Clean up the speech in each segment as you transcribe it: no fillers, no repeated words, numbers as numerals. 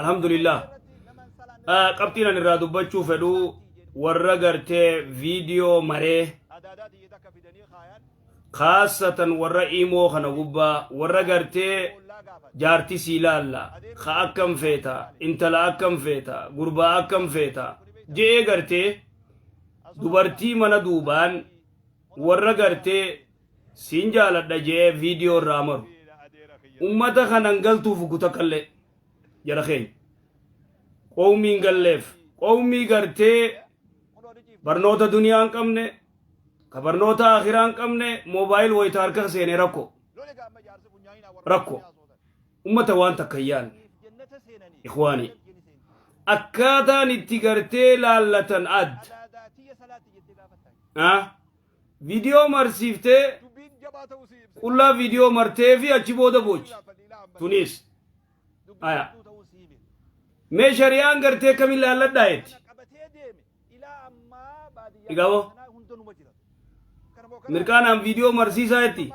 Alhamdulillah. Qabxiin ani irraa dubbachuu fedhu warra gartee viidiyoo maree khaasatan warra imoo kana gubbaa warra gartee jaartii sii laalla ka akkam feeta, intala akkam feeta, gurbaa akkam feeta je'ee gartee dubartii mana duubaan warra gartee siin jaaladha je'ee viidiyoo irraa maru ummata kanan galtuuf gutakkallee jara keenya qowmiin galleef qowmii gartee barnoota duniyaa hin qabne, ka barnoota akhiraa hin qabne, moobaayil wayita harka seene rakko rakko ummata waan takka hin yaanne. Ikhwaani, akkaataan itti gartee laallatan adda. Ah, viidiyoo marsiiftee qullaa viidiyoo martee fi achi booda boochi tunis aya mee shari'aan gartee kamin laalladhaa jetti. Igabo mirqaanaan viidiyoo marsiisaa jetti.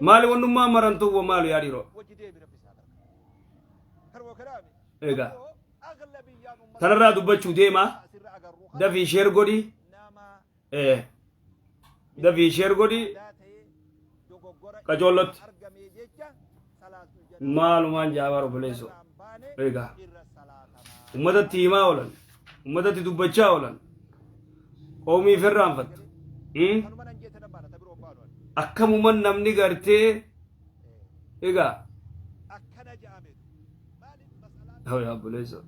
Maali wannummaa marantuu wa maali yaa dhiiroo? Egaa tanarraa dubbachuu deema. Dafii share godhi. Dafii share godhi qacoollotti. Maalumaan jaabaa obboleessoo. Egaa ummatatti himaa oolan, ummatatti dubbachaa oolan, qawmii firraanfattu. Akkamuman namni gartee egaa yaa obboleessoo.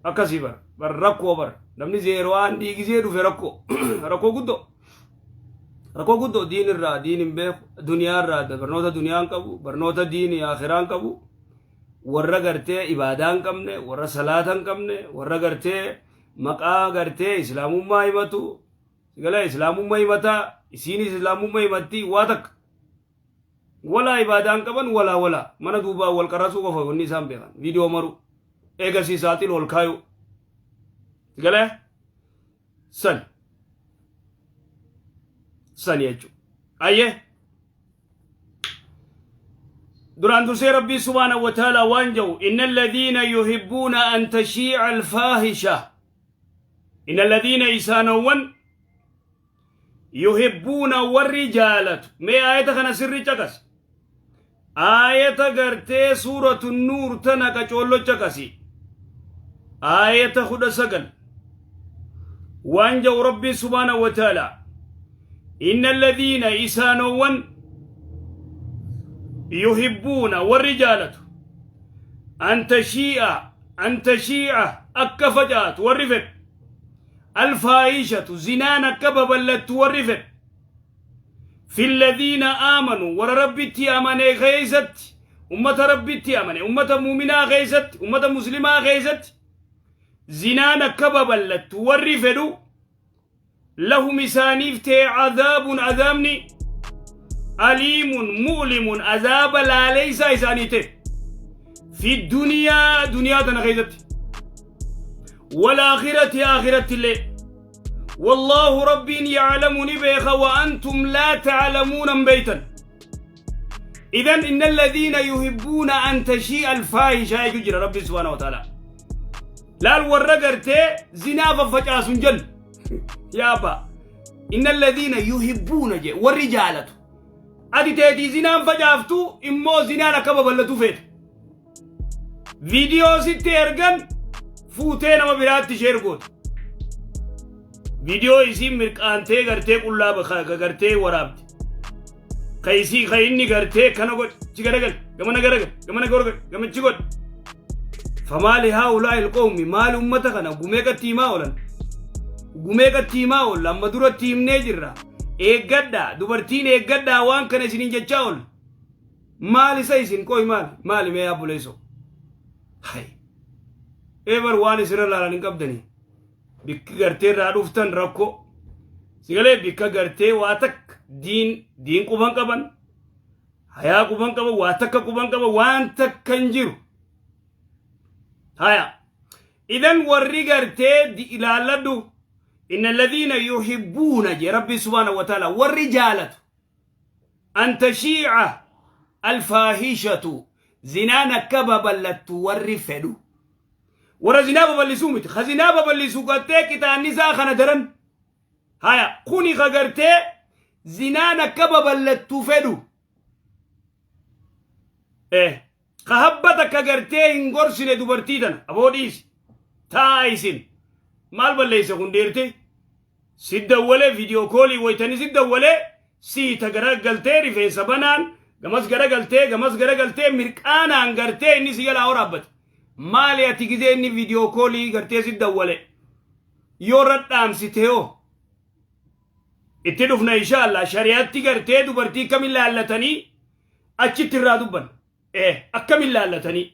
Akkasii bar bar rakkoo bar namni zeeroo aan dhiigisee dhufe rakkoo rakkoo guddoo rakkoo guddoo diin irraa diin hin beeku, duniyaa irraa barnoota duniyaa hin qabu, barnoota diinii akhiraa hin qabu, warra gartee ibaadaa hin qabne, warra salaata hin qabne, warra gartee maqaa gartee islaamummaa himatu galee islaamummaa himataa, isiinis islaamummaa himatti, waa takka walaa ibaadaa hin qaban, walaa walaa mana duubaa wal qarasuu qofa wanni isaan beekan, viidiyoo maru, eegasii saaxil ol kaayu galee san sani jechuudha. Ayyee duraan dursee Rabbii subhaanahu wa ta'ala waan jedhu: inna alladhiina yuhibbuuna an tashii'a alfaahisha, inna alladhiina isaanowwan, yuhibbuuna warri jaalatu. Mee aayata kana sirri caqasi, aayata gartee suuratu Nuur tana qacoollo caqasi, aayata 19. Waan jedhu Rabbii subhaanahu wa ta'ala: inna alladhiina isaanowwan, yuhibbuuna warri jaalatu, an tashii'a, an tashii'a akka facaatu warri fedhu, alfaahishatu zinaan akka babal'attu warri fedhu, fi alladhiina aamanu warra Rabbitti amane keeysatti, ummata Rabbitti amane, ummata muuminaa keeysatti, ummata muslimaa keeysatti zinaan akka babal'attu warri fedhu, lahum isaaniif ta'e, cadaabun azaabni, aliimun mu'limun azaaba laaleysaa isaanii ta'e, fi duniyaa duniyaa tana keessatti, walaakhirati aakiratti illee. Wallaahu Rabbiin yaclamu ni beeka, wa antum laa taclamuuna hin beeytan. Idan inna alladhiina yuhibbuuna an tashii'a alfaahishaa jechuu jira Rabbi subhaanahu wa ta'ala. Laal, warra gartee zinaa faffacaasu hin jennu yaa abbaa. Inna alladhiina yuhibbuuna jee, warri jaalatu. Ati teetii zinaan facaaftu immoo zinaan akka babal'atu feeta. Viidiyoo sitti ergan fuutee nama biraatti share goota. Viidiyoo isiin mirqaantee gartee qullaa gartee waraabde. Ka isii ka inni gartee kana godhe, chi garagal, gamana garagal, gamana garagal, gamachi godhe. Famaali haa'ulaa ilqoommi maali ummata kana gumee qatti himaa oolan. Gumee qatti himaa oolla, amma duratti himnee jirra. Eeggadhaa, dubartiin eeggadhaa, waan kana isiniin jechaa oolla. Maal isa isin qoy, maali maali mee obboleessoo? Hay. Eebar waan isinirra laalan hin qabdanii. Bikki gartee irraa dhuftan rakkoo. Sigalee bikka gartee waa takka diin diin quban qaban. Hayaa quban qaban, waa takka quban qaban, waan takka hin jiru. Haya. Idan warri gartee ilaalladhu. Inna alladhiina yuhibbuuna jee Rabbi subhaanahu wa ta'ala, warri jaalatu an tashii'a alfaahishatu, zinaan akka babal'attu warri fedhu, warra zinaa babal'isuu miti, ka zinaa babal'isu gartee qixaanni isaa kana daran. Haya, kuni ka gartee zinaan akka babal'attu fedhu, ka habba takka gartee hin gorsine dubartii tana, aboo dhiisi, taa'a, isin maal balleeyse kun, dhiirti si dawwalee video call waytanii si dawwalee siita gara galtee, rifeensa banaan gamas gara galtee, gamas gara galtee, mirqaanaan gartee inni si jalaa waraabbate. Maali ati gizee inni video call gartee si dawwale yoo radhaamsite hoo? Itti dhufna insha Allah. Shari'aatti gartee dubartii kamin laallatanii achitti irraa dubban, akkamin laallatanii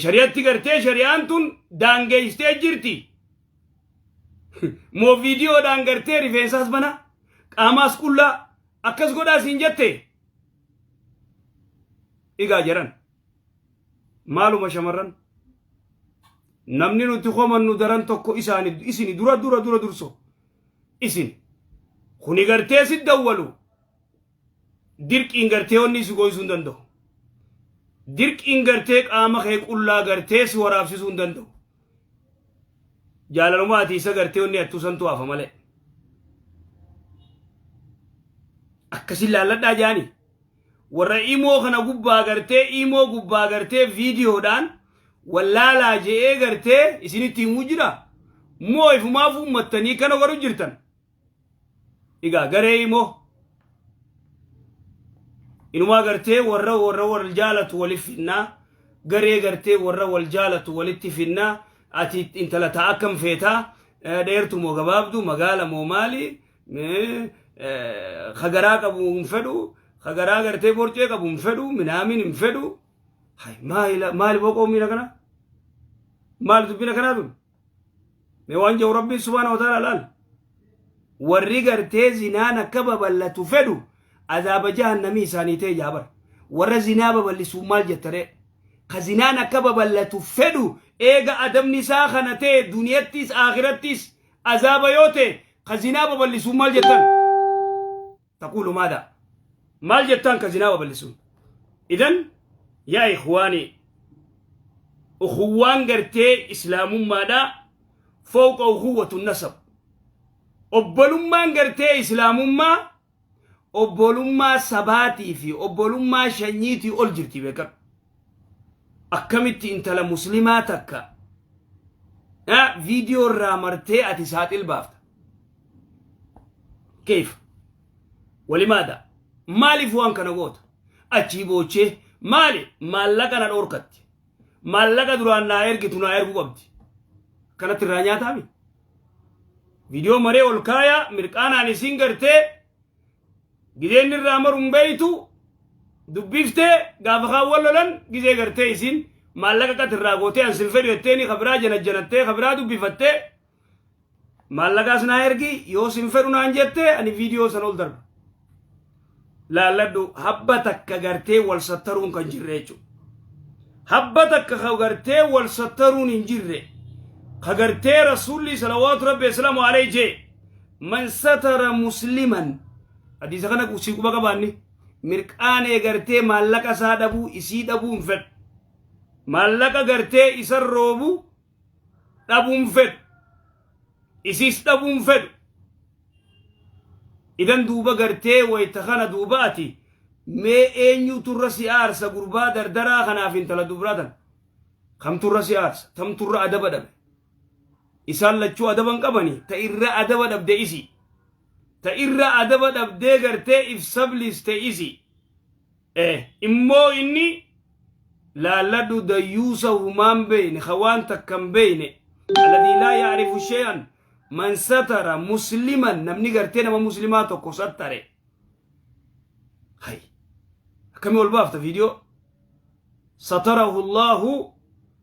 shari'atti gartee shari'aan tun daangeessitee jirti moo viidiyoodhaan gartee rifeensaas bana, qaamaas qullaa akkas godhaa siin jette? Igaa jedhan, maaluma shamarran, namni nuti komannu daran tokko isaani isini dura dura dura durso isin kuni gartee si dawwalu dirqiin gartee wanni si goysuu hin danda'u, dirqiin gartee qaama kee qullaa gartee si waraabsisuu hin danda'u. Jaalaluma ati isa gartee wanni attuu santu hafa malee akkasin laalladhaa jaani. Warra imoo kana gubbaa gartee, imoo gubbaa gartee viidiyoodhaan wallaalaa je'ee gartee isinitti himuu jira moo ifumaaf uummattanii kana godhu jirtan? Egaa garee imoo inumaa gartee warra wal jaalatu walif finnaa, garee gartee warra wal jaalatu walitti finnaa. Ati intala ta'a akkam feetaa? Dheertu moo gabaabdu? Magaala moo maali? Kagaraa qabu hin fedhu, kagaraa gartee borcee qabu hin fedhu, minaamin hin fedhu. Maali boqoo miina kana? Maali dubbina kanaa tun? Mee waan jedhu Rabbiin subhaana wa ta'ala laal. Warri gartee zinaan akka babal'atu fedhu azaaba jahannamii isaanii ta'e jaabar. Warra zinaa babal'isuu maal jettaree? Ka zinaan akka babal'atu fedhu eega adabni isaa kana ta'e, duniyattis akhirattis azaaba yoo ta'e, ka zinaa babal'isuu maal jettan? Taquulu maadha? Maal jettan ka zinaa babal'isuun? Idan yaa ikhwaanii, ukhuwwaan gartee islaamummaadha fawqa ukhuwwatu nasab. Obbolummaan gartee islaamummaa obbolummaa sabaatii fi obbolummaa shanyiitii ol jirti, beekadhu. Akkamitti intala muslimaa takka viidiyoo irraa martee ati saaxil baafta? Keef walimaadha? Maaliif waan kana goota? Achii boochee maali? Maallaqa na dhoorkatti, maallaqa duraan naa ergitu naa erguu qabdi, kanatti irraa nyaataami. Viidiyoo maree ol kaayaa mirqaanaan isiin gartee gizeen irraa maruun beeytu dubbiftee, gaafa kaan wal lolan gizee gartee isiin maallaqa qat irraa gootee an sin fedhu jetteeni kabiraa janajjanattee kabiraa dubbifattee, maallaqaas naa ergi yoo sin fedhu naan jette, ani viidiyoo san ol darba. Laalladhu, habba takka gartee wal sattaruun kan jirre jechuudha. Habba takka ka gartee wal sattaruun hin jirre. Ka gartee Rasuulli salawaatu rabbi islaamu alayhi jee, man satara musliman, hadiisa kana sii quba qabaanni, mirqaanee gartee maallaqa isaa dhabuu isii dhabuu hin fedhu. Maallaqa gartee isan roobu dhabuu hin fedhu. Isiis dhabuu hin fedhu. Idan duuba gartee wayta kana duuba ati mee eenyutu irra si aarsa? Gurbaa dardaraa kanaaf intala dubraa tan kamtu irra si aarsa? Tamtu irra adaba dhabe? Isaan lachuu adaba hin qabani. Ta irra adaba dhabde isi, ta irra adaba dhabdee gartee if sabliste isi. Immoo inni laalladhu, dayyuusa humaan beeyne, ka waan takka hin beeyne, alladii laa ya'rifu shay'an. Man satara musliman, namni gartee nama muslimaa tokko sattare. Hay, akkamii ol baafta viidiyoo? Satarahu Allahu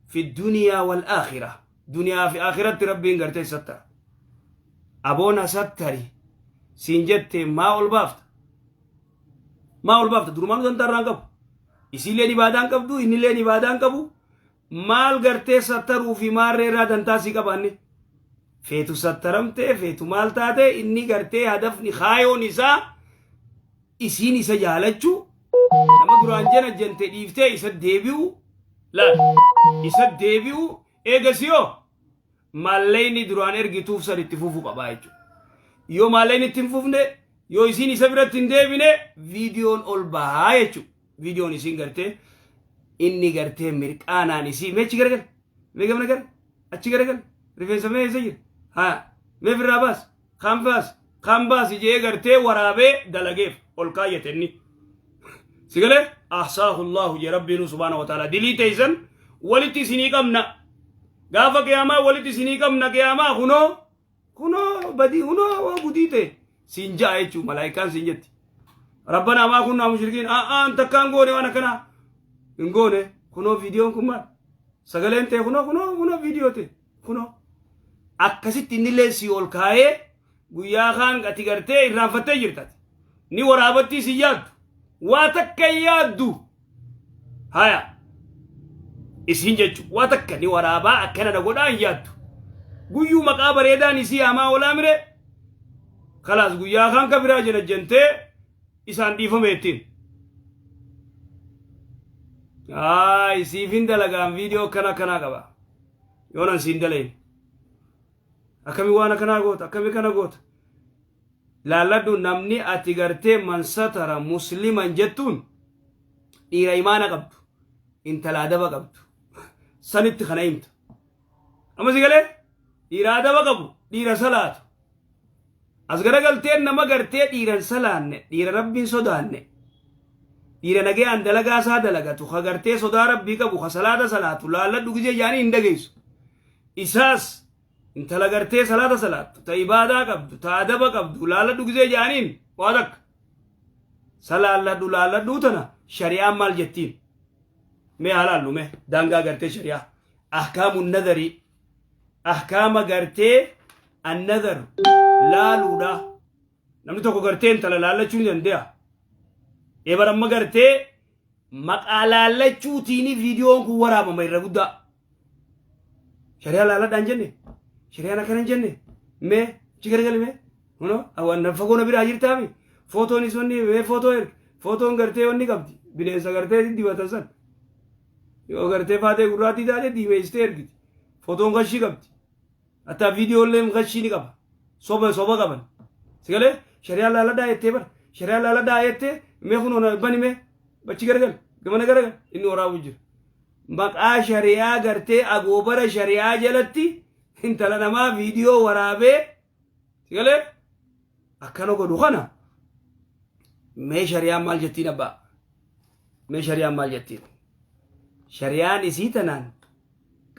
fi duniyaa wal aakhira, duniyaa fi aakiratti Rabbiin gartee sattara. Aboona sattari siin jette, maa ol baafta? Maa ol baafta? Durumaanuu dantaa irraa hin qabu. Isiilleen ibaadaan qabdu, innilleen ibaadaan qabu. Maal gartee sattaruu fi maarree irraa dantaa sii qabaanne? Feetu sattaramtee, feetu maal taate, inni gartee hadafni kaayoon isaa isiin isa jaalachuu, nama duraan jena jente dhiiftee isa deebi'u laal, isa deebi'u. Eegasiyoo maallayni duraan ergituuf san itti fufuu qabaa jechuudha. Yoo maallayni itti hin fufne, yoo isiin isa biratti hin deebine, viidiyoon ol bahaa jechuudha. Viidiyoon isiin gartee inni gartee mirqaanaan isii meechi garagal, mee gamna gara achi garagal, rifeensa mee eessa jira, haa mee firraa baas, kaan baas, kaan baas jee gartee waraabee dalageef ol kaayyate inni. Sigalee ahsaahu Allahu jee Rabbiinu subhaanahu wa ta'ala. Dilii teessan walitti isinii qabna. Gaafa qiyaamaa walitti isinii qabna. Qiyaamaa kunoo kunoo badii kunoo waa gudii ta'e siin ja'a jechuu, malaayikaan siin jetti. Rabbanaa maa kunnaa mushrikiin, a'aan takkaan goone, waan akkanaa hin goone. Kunoo viidiyoon kun maal, sagaleen ta'e, kunoo kunoo kunoo viidiyoo ta'e kunoo. Akkasitti innillee si ol kaayee guyyaa kaan ati gartee irraanfattee jirtati. Ni waraabattii si yaaddu. Waa takka hin yaaddu. Haya. Isiin jechu waa takka ni waraabaa akkana na godhaa hin yaaddu. Guyyuu maqaa bareedaan isii hamaa oolaa mire. Kalaas guyyaa kaan ka biraa jena jentee isaan dhiifame ittiin. Haa, isiifin dalagaan viidiyoo akkana akkanaa qaba. Yoonan siin dalayin. Akkami waan akkanaa goota, akkami kana goota. Laalladhu, namni ati gartee man satara musliman jettuun dhiira imaana qabdu, intala adaba qabdu sanitti kana himta. Amma si galee, dhiira adaba qabu, dhiira salaatu. As garagalteen nama gartee dhiiran salaanne, dhiira Rabbiin sodaanne, dhiira nagayaan dalagaa isaa dalagatu, ka gartee sodaa Rabbii qabu, ka salaata salaatu laalladhu gizee jaanii hin dhageessu. Isaas intala gartee salaata salaattu, ta ibaadaa qabdu, ta adaba qabdu laalladhu gizee jaaniin waa takka. Salaalladhu laalladhuu tana shari'aan maal jettiin? Mee haa laallu, mee daangaa gartee shari'aa. Ahkaamu nadarii, ahkaama gartee annadar laaluudha. Namni tokko gartee intala laallachuu ni danda'a. Ebar amma gartee maqaa laallachuutiini viidiyoon kun waraabama irra guddaa. Shari'aa laalladhaan jenne, shari'aan akkana hin jenne, mee achi garagali, mee kunoo waan fagoo na biraa jirtaami, footoon isonni mee footoo ergi, footoon gartee wanni qabdi bineensa gartee dibatan san yoo gartee faatee gurraattii taate diimeessitee ergiti, footoon gashii qabdi, hatta viidiyoolleen gashii ni qaba, soba soba qaban. Sigalee shari'aa laaladhaa jettee bara shari'aa laaladhaa jettee, mee kunoo na bani, mee bachi garagal, gamana garagal, inni waraabu jira. Maqaa shari'aa gartee agoobara shari'aa jalatti intala namaa viidiyoo waraabee sigalee akkana godhu kana mee shari'aan maal jettiin abbaa? Mee shari'aan maal jettiin? Shari'aan isii tanaan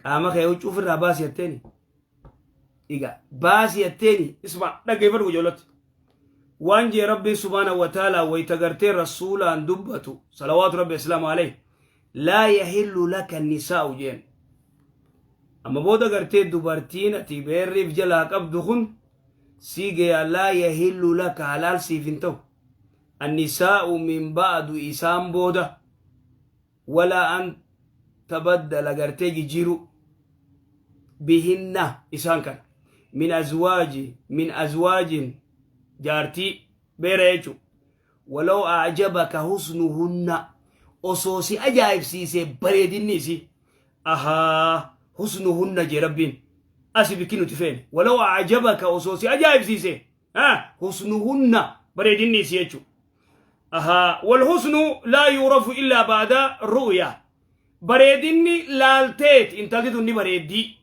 qaama kee huccuu ofirraa baasi jetteeni. Egaa baasi jetteeni. Isma dhaggeeffadhu ijoollatti. Waan jee Rabbiin subhaanahu wa ta'ala wayita gartee rasuulaan dubbatu, salawaatu Rabbi islaamu alayhi, laa yahillu laka nisaa'u jeen. Amma booda gartee dubartiin ati beerriif jalaa qabdu kun sii gayaa, laa yahillu laka, halaal siif hin ta'u. Annisaa'u min ba'du, isaan booda, walaa an tabaddala, gartee jijjiiruu, bihinna, isaan kana, min azwaaji, min azwaajin, jaartii beera jechu, walaw a'jabaka husnuhunna, osoo si ajaa'ibsiisee bareedinni isii. Ahaa, husnuhunna jee Rabbiin asi bikki nuti feene. Walaw a'jabaka, osoo si ajaa'ibsiisee husnuhunna, bareedinni isii jechu. Ahaa, walhusnu laa yuurafu illaa ba'da ru'ya. Bareedinni laalteeti, intalti tun ni bareeddii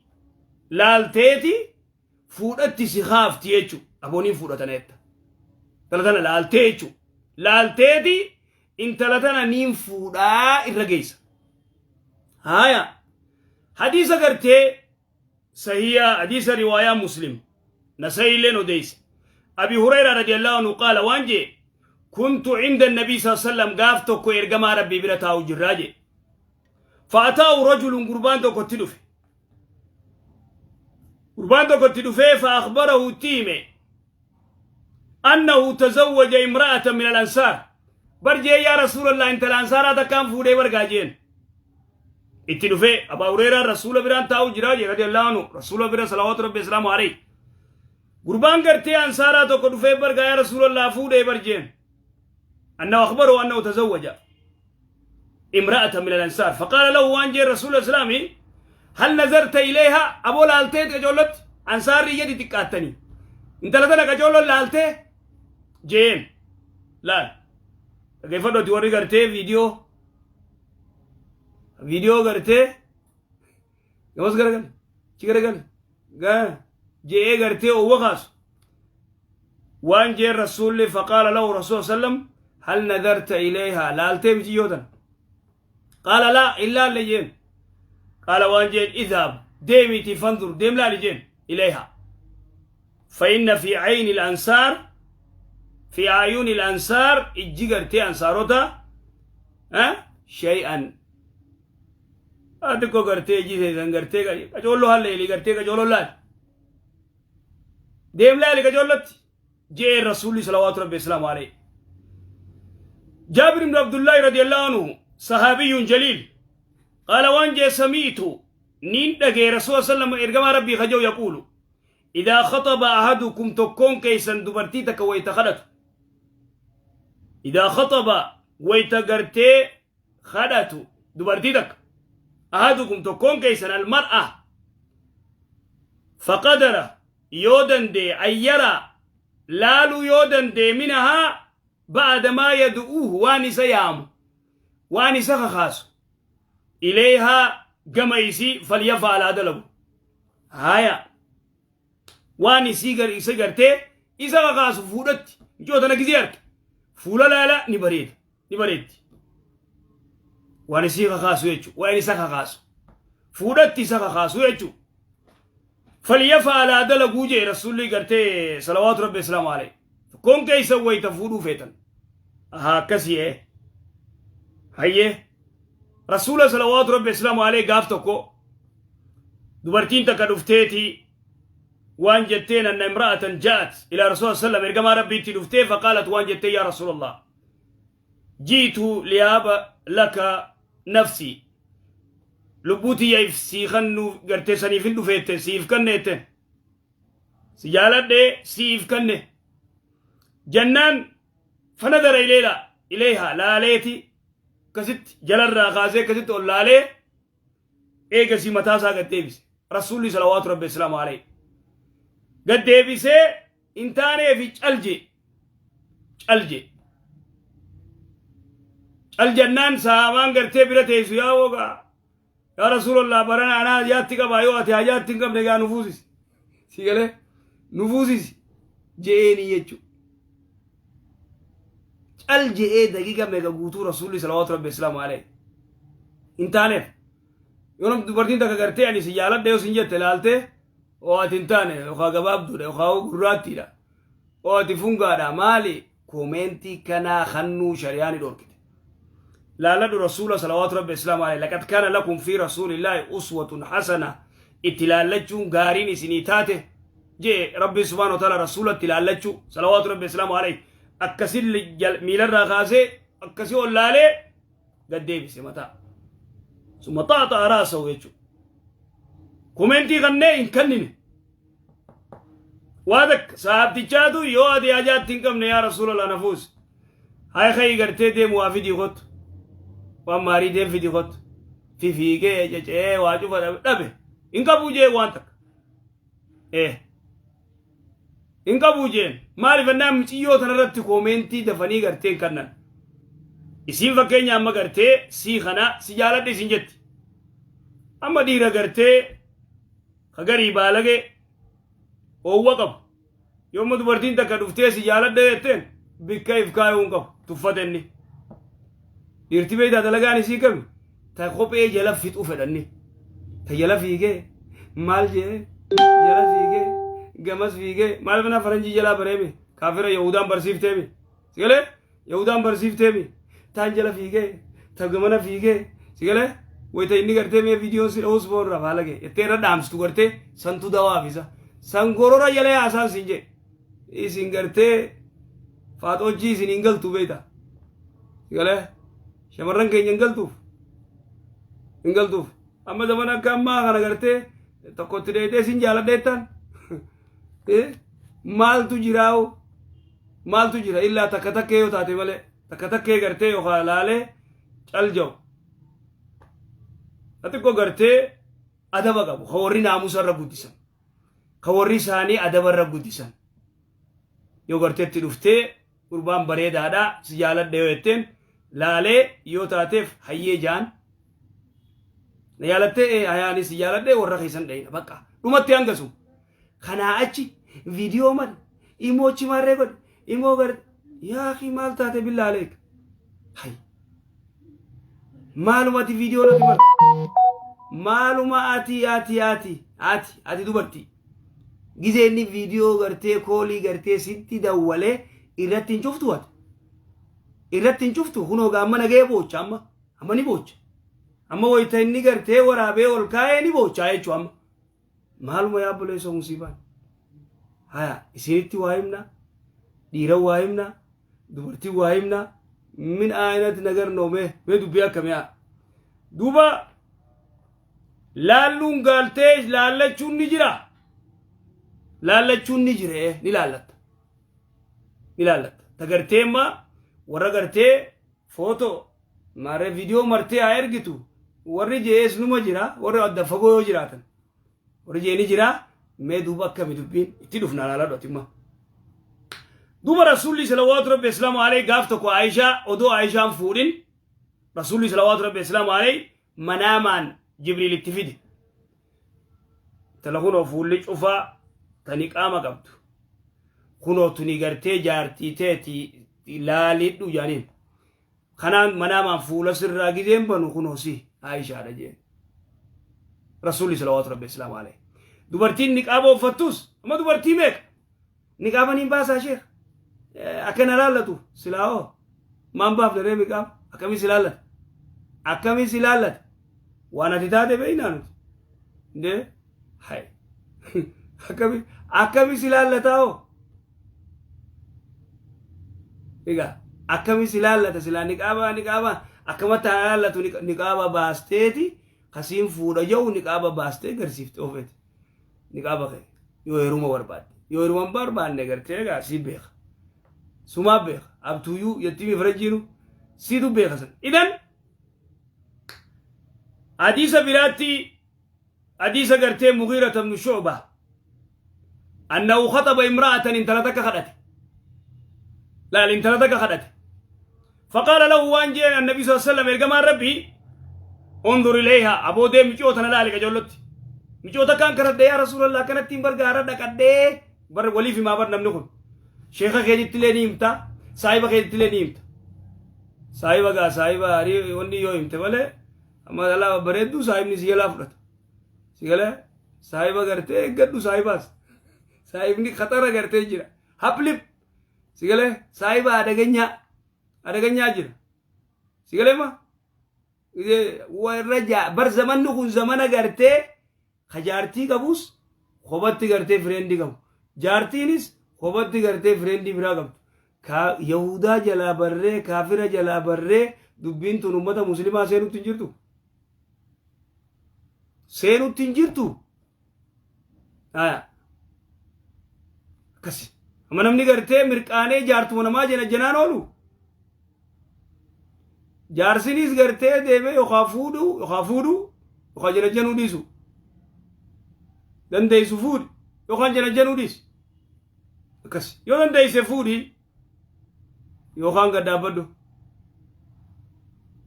laalteeti fuudhatti si kaafti jechu. Abooniin fuudhatana jetta. Intala tana laaltee jechu, laalteeti intala tana niin fuudhaa irra geessa. Haya, hadiisa gartee sahiya, hadiisa riwaayaa Muslim Nasaiilleen odeyse, Abi Hurayra radiyallahu anhu qaala, waan jee, kuntu inda nabii saa sallam, gaaf tokko ergamaa Rabbii bira taa'u jirraa jee, fa'ataa'u rajulun, gurbaan tokko itti dhufe, gurbaan tokko itti dhufee, fa akhbarahu, itti hime, annahu tazawwaja imra'atan min al-ansaar. Bar jee, yaa Rasuulallah, intala ansaaraa takkaan fuudhee bargaa jeen. Itti dhufee Abaa Hureeraan rasuula biraan taa'u jiraa jee, radiyallahu anhu, rasuula bira, salawaatu Rabbi islaamu alayhi. Gurbaan gartee ansaaraa tokko dhufee bargaa yaa Rasuulallah fuudhee bar jeen. أنه أخبره أنه تزوج امرأة من الأنصار، فقال له waan jeen رسول الإسلام: هل نظرت إليها؟ Aboo laaltee qajoollotti ansaarri yadi xiqqaattanii intala tana qajoolloon laaltee jeen. Laal, dhaggeeffadhooti, warri gartee viidiyoo gartee gamas garagal chi garagal je'ee gartee owwa kaasu. Waan jeen rasuulli, فقال له رسول سلم: هل نظرت إليها؟ Laaltee miciyyootan? قال لا إلا لجين. قال waan jeen: اذهب، deemiti، فانظر، deem laali jeen، إليها، فإن في عين الأنصار، في أعين الأنصار، ijji gartee ansaarota شيئا xiqqoo gartee ijji seesan gartee qacolloo halleeli gartee qacolloo laali, deem laali qacollotti jee rasuulli صلوات ربي وسلامه عليه. جابر بن عبد الله رضي الله عنه، صحابي جليل، قال waan jee: سمعت، nin dhagee، رسول صلى الله إرجما ربي خجو يقول: إذا خطب أحدكم، tokkoon keessan dubartii takka wayta kadhatu، إذا خطب، wayta gartee kadhatu dubartii takka، أحدكم، tokkoon keessan، المرأة، فقدر، yoo dandee، أن يرى، laaluu yoo dandee، منها بعض ما يدعوه، waan isa yaamu, waan isa kakaasu، إليها، gama isii، فليفعل، haa dalagu. Haya, waan isii isa gartee isa kakaasu fuudhatti micoota tana gizee arge fuula laala, ni bareeda, ni bareeddi, waan isii kakaasu jechu, waan isa kakaasu fuudhatti isa kakaasu jechu، فليفعل، haa dalaguu jee rasuulli gartee صلوات ربي وسلامه عليه. Tokkoon keeysan wayta fuudhuu feetan haa akkasii. Hayyee, rasuula صلوات ربي وسلامه عليه gaaf tokko dubartiin takka dhufteeti waan jetteen: أن امرأة جاءت إلى رسول الله سلم، ergamaa rabbiitti dhuftee، فقالت، waan jettee: يا رسول الله، جئت لأهب لك نفسي، lubbuutiyya sii kannu gartee saniifin dhufeette, siif kanneette, si jaaladhe, siif kanne jennaan. فنظر إليها، laaleeti akkasitti jalarraa kaasee akkasitti ol laalee eegasii mataasaa gad deebise. Rasuulli صلوات ربي وسلامه عليه gad deebisee hin taaneefi calje calje cal jennaan, sahaabaan gartee bira teessu: yaa wogaa, yaa rasuulallah, barana anaa hajaatti qabaa, yoo ati hajaatti hin qabne gaa nufuusisi, si galee nufuusisi je'eenii jechu. Cal je'ee daqiiqa meeqa guutuu rasuulli صلوات ربي وسلامه عليه hin taaneef. Yoo namni dubartiin takka gartee ani si jaaladha yoo sin jette, laaltee oo ati hin taane, yookaan gabaabduudha, yookaan gurraattiidha, oo ati fungaadha, maali, comment kanaa kannuu shari'aan dhorkite. Laaladhu rasuula صلوات ربي وسلامه عليه. لقد كان لكم في رسول الله أسوة حسنة، itti laallachuun gaariin isinii taate jee rabbi سبحانه وتعالى. Rasuula itti laallachuu صلوات ربي وسلامه عليه akkasi miilarraa kaasee akkasii ol laalee gad deebise mataa، ثم طأطأ رأسه jechuu. Comment kannee hin kennine. Waa takka saabtichaatu yoo ati hajaatti hin qabne, yaa rasuulallah, nafuus hay kayi gartee deemu, waa fidii kottu, waan maarii deem fidii kottu, fifiigee cecee waa cufa dhabe, hin qabuu jee, waan takka hin qabuu jeen. Maaliif ennaan miciyyoo tanarratti comment dafanii gartee hin kennan. Isiin fakkeenya amma gartee sii kana si jaaladhe isin jetti. Amma dhiira gartee kagarii baalagee oowwa qabu, yoomma dubartiin takka dhuftee si jaaladhe jetteen, bikka if kaayuu hin qabu, tuffate inni. Dhiirti beektaa dalagaan isii kami? Ta kophee jala fixu fedhanni, ta jala fiigee maal jee jala fiigee gamas fiigee maal mana faranjii jalaa bareeme, kaafira yahudaan barsiifteemi, sigalee yahudaan barsiifteemi, taan jala fiigee ta gamana fiigee, sigalee wayita inni gartee mee viidiyoon si dha'uus boorra baalage ittee irra dhaamsitu gartee santu dawaaf isa san gorora jala yaasaan sin jee. Isin gartee faaxoojii isin hin galtu beeyta, sigalee shamarran keenya hin galtuuf, hin galtuuf. Amma zaman akka ammaa kana gartee tokkotti dheedhee sin jaaladheettaan Maaltu jiraa'u? Maaltu jira? Illaa takka takkee yoo taate malee, takka takkee gartee yookaan laalee cal ja'u. Xiqqoo gartee adaba qabu, ka warri naamusa irra guddisan, ka warri isaanii adaba irra guddisan. Yoo garteetti dhuftee, gurbaan bareedaadha, si jaaladha yoo jetteen, laalee yoo taateef hayyee jaan. Na jaalattee? Ee, hayaanis si jaaladhee, warra keessan dhayina, bakka dhumatti hangasu. Kanaa achi viidiyoo mali imoo chimarree godhe imoo garte, yaa akhi, maal taate? Billaa aleek, hay, maaluma ati viidiyoo natti marte? Maaluma ati ati ati ati ati dubartii gizee inni viidiyoo gartee koolii gartee sitti dawwalee irratti hin cuftu? Ati irratti hin cuftu. Kunoo gaamma nagee boocha, amma amma ni boocha, amma wayita inni gartee waraabee ol kaa'ee ni boochaa jechuu. Amma maaluma yaa obboleessoo, musiibaan haya isinitti waa himna, dhiira waa himna, dubartii waa himna. Min ayinati nagar noome mee dubbii akkamii haa duuba laalluun gaaltee laallachuun ni jira, laallachuun ni jira. Ni laallatta, ni laallatta. Ta gartee imma warra gartee footoo maaree viidiyoo martee haa ergitu warri je'ees numa jira. Warri adda fagoo yoo jiraatan warri jee ni jira. Mee duuba akkami dubbiin itti dhufna? Laaladhu atimma. Duuba Rasuulli salawaatu rabbi islaamu alayhi gaaf tokko Aayishaa, odoo Aayishaan fuudhin, Rasuulli salawaatu rabbi islaamu alayhi manaamaan Jibriil itti fide. Tala kunoo fuulli cufaa tani qaama qabdu, kunoo tuni gartee jaartii teeti, laalidhu jaaniin. Kanaan manaamaan fuula sirraa gizeen banu kunoo si Aayishaadha jeen Rasuulli salawaatu rabbi islaamu alayhi. Dubartiin niqaaba uffattus amma dubartii meeqa niqaaba niin baasaa, sheekh, akka na laallatu silaa hoo maan baafne ree? Niqaaba akkamii si laallata? Akkamii si laallata? Waan ati taate beeynaa nuti. Ndee hay, akkamii akkamii si laallataa hoo? Egaa akkamii si laallata silaa niqaaba? Niqaaba akkamatti haa laallatu? Niqaaba baasteeti kasiin fuudha jedhu, niqaaba baastee garsiifte ofeeti. Niqaaba kee yoo heeruma barbaadde, yoo heeruma hin barbaanne gartee egaa si beeka, sumaa beeka, abtuuyyuu jettii mi farajjiinu siitu beeka san. Idan hadiisa biraatti, hadiisa gartee Mugiirata ibnu Shucba, annahu khaxaba imra'atan, intala takka kadhate. Laal, intala takka kadhate. فقال له, waan jeen النبي صلى الله عليه وسلم, ergamaan Rabbii, انظر إليها, aboo deem micoo tana laali qajoollotti. Micoo takkaan kadhadhe yaa Rasuulallah, akkanattiin bargaara dhaqadhee bar waliif himaa bar. Namni kun sheeka keetitti illee ni himta, saahiba keetitti illee ni himta. Saahiba gaa saahiba wanni yoo himte malee, amma dhalaa bareedduu saahibni si jalaa fudhata. Si galee saahiba gartee eeggadhu, saahibaas saahibni khaxara gartee jira haplip. Si galee saahiba adaganyaa adaganyaa jira. Si galee ma warra bar zamanni kun zamana gartee ka jaartii qabus kophatti gartee friendii qabu, jaartiinis kophatti gartee friendii biraa qabdu. Ka Yahudaa jalaa barree, kaafira jalaa barree, dubbiin tun ummata Muslimaa seenutti hin jirtu, seenutti hin jirtu. Aya, akkasi amma namni gartee mirqaanee jaartuma namaa jena jenaan oolu, jaarsinis gartee deemee yookaan fuudhu, yookaan fuudhu, yookaan jena jenuu dhiisu. Dandeessu fuudhi yookaan jena jenuu dhiisi. Akkas yoo dandeesse fuudhi yookaan gad dhaabbadhu,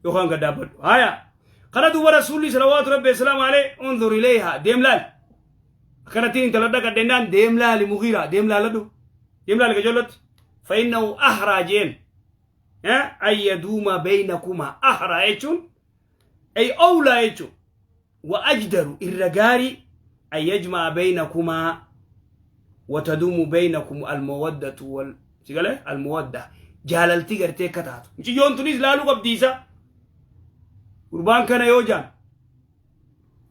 yookaan gad dhaabbadhu. Haya, kana duuba Rasuulli salawaatu rabbi wasalaamu alayhi, انظر إليها, deem laali. Akkanattiin intala dhaqadhennaan, deem laali Mugiira, deem laaladhu, deem laali qajoollotti. فإنه أحرى jeen أن يدوم بينكما. أحرى jechuun أي أولى jechuun وأجدر, irra gaarii, أن يجمع بينكما وتدوم بينكم المودة وال sigale المودة, jaalalti gartee akka taatu. Mucayyoon tunis laaluu qabdiisa gurbaan kana. Yoo jaan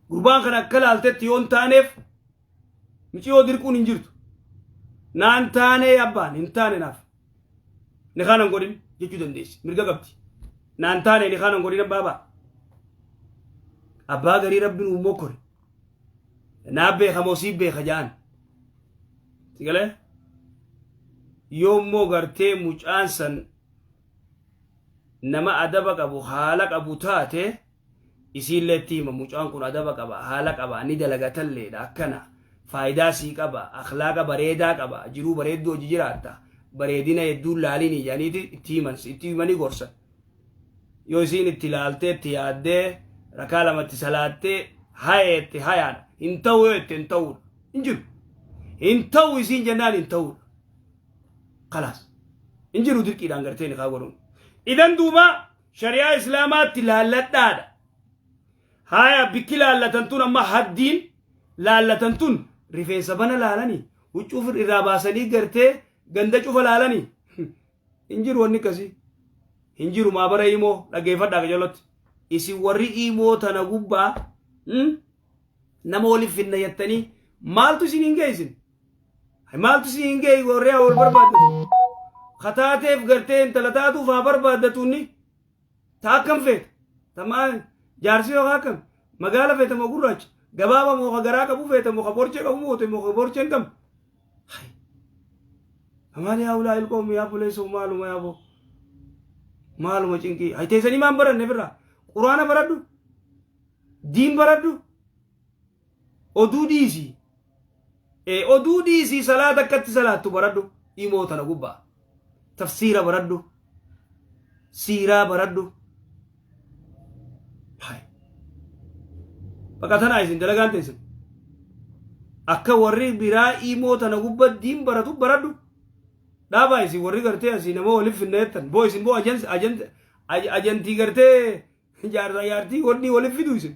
gurbaan kana akka laaltetti yoon taaneef, mucayyoo dirquun hin jirtu. Naan taanee abbaan hin taane, naaf ni kaanan godhin jechuu dandeessi, mirga qabdi. Naan taane, ni kaanan godhin abbaa baa abbaa garii Rabbi nuu mokkore, naa beeka moo sii beeka jaan. Sigalee Yoommoo gartee mucaan san nama adaba qabu, haala qabu taate, isiillee itti hima: mucaan kun adaba qaba, haala qaba, ni dalagatalleedha, akkana faayidaa sii qaba, akhlaaqa bareedaa qaba, jiruu bareedduu hojii jiraatta, bareedina hedduun laalinii jedhaniiti itti himan, itti himanii gorsan. Yoo isiin itti laaltee, itti yaaddee, rakaa lamatti salaattee hayeette, hayaadha. Hin ta'u yoo jette, hin ta'uudha. Hin jiru. Hin ta'u isiin jennaan hin ta'uudha. Kalaas. Hin jiru dirqiidhaan gartee nikaa godhuun. Idan duuba shari'aa Islaamaatti laalladhaadha. Haya, bikki laallatan tun amma haddiin laallatan tun rifeensa bana laalanii, huccuu irraa baasanii gartee ganda cufa laalanii, hin jiru wanni akkasii. Hin jiru. Maabara imoo dhaggeeffadhaa qajeellotti. Isin warri imoo tana gubbaa nama waliif finna jettanii, maaltu isin hin geessin? Maaltu isin hin geessi? Warri haa wal barbaaddatu. Kataateef gartee intala taatuuf haa barbaaddatuunni. Ta akkam feeta? Ta maal jaarsi yoo akkam? Magaala feeta moo gurraacha? Gabaaba moo ka garaa qabu feeta moo ka borcee qabu moo moo ka borcee hin qabne? Maali yaa ulaa ilqoomi yaa buleessoo, maaluma yaa boo? Maaluma cinqii? Hay, teessanii maan baranne firraa? Quraana baradhu. Diin baradhu. Oduu dhiisii. Oduu dhiisii, salaata akkatti salaattu baradhu. Imoo tana gubbaa. Tafsiira baradhu. Siiraa baradhu. Hay. Bakka tanaa isin dalagaan teessan. Akka warri biraa imoo tana gubbaa diin baratu baradhu. Dhaabaa isin warri gartee asii nama waliif finna jettan. Boo isin boo ajantii gartee jaarsaa jaartii wanni waliif fidu isin.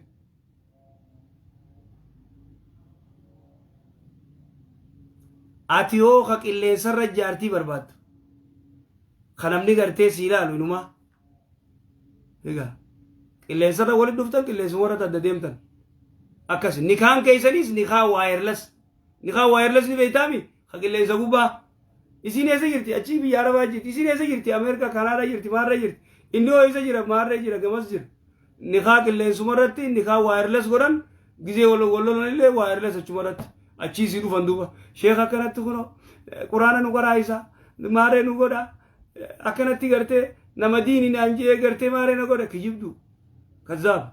Ati yoo ka qilleensarra jaartii barbaaddu, ka namni gartee si ilaalu inumaa. Egaa qilleensarra walitti dhuftan, qilleensa warra adda deemtan. Akkas nikaan keessanis nikaa wireless. Nikaa wireless ni beektaami? Ka qilleensa gubbaa. Isiin eessa jirti? Achii biyya Arabaa jirti. Isiin eessa jirti? Ameerikaa, Kanaadaa jirti, maarree jirti. Inni hoo eessa jira? Maarree jira, gamas jira. Nikaa qilleensuma irratti nikaa wireless godhan, gizee wal lolan illee wireless achuma irratti. Achii sii dhufan duuba. Sheekh akkanatti kunoo quraana nu qaraayisa, maarree nu godha. Akkanatti gartee nama diini naan jee gartee maarree na godha, kijibdu. Kazaab.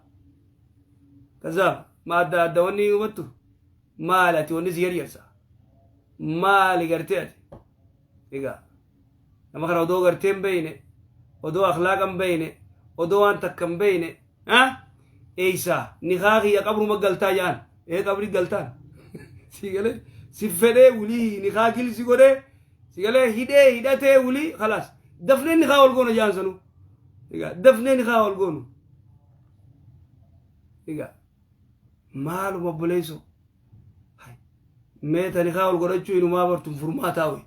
Kazaab. Ma adda adda wanni hubattu. Maali ati wanni si yaryarsa? Maali gartee ati? Egaa nama kana odoo gartee hin beeyne, odoo akhlaaqa hin beeyne, odoo waan takka hin beeyne, eeysaa nikaa kiyya qabruma galtaa jaan, ee qabri galtaan si galee, si fedhee wulii nikaa gilsi godhee, si galee hidhee hidhatee wulii, khalaas, dafnee nikaa wal goona jaan sanuu. Egaa dafnee nikaa wal goonu. Egaa maaluma obboleessoo? Mee ta nikaa wal godhachuu inumaa bartun furmaataa wayi.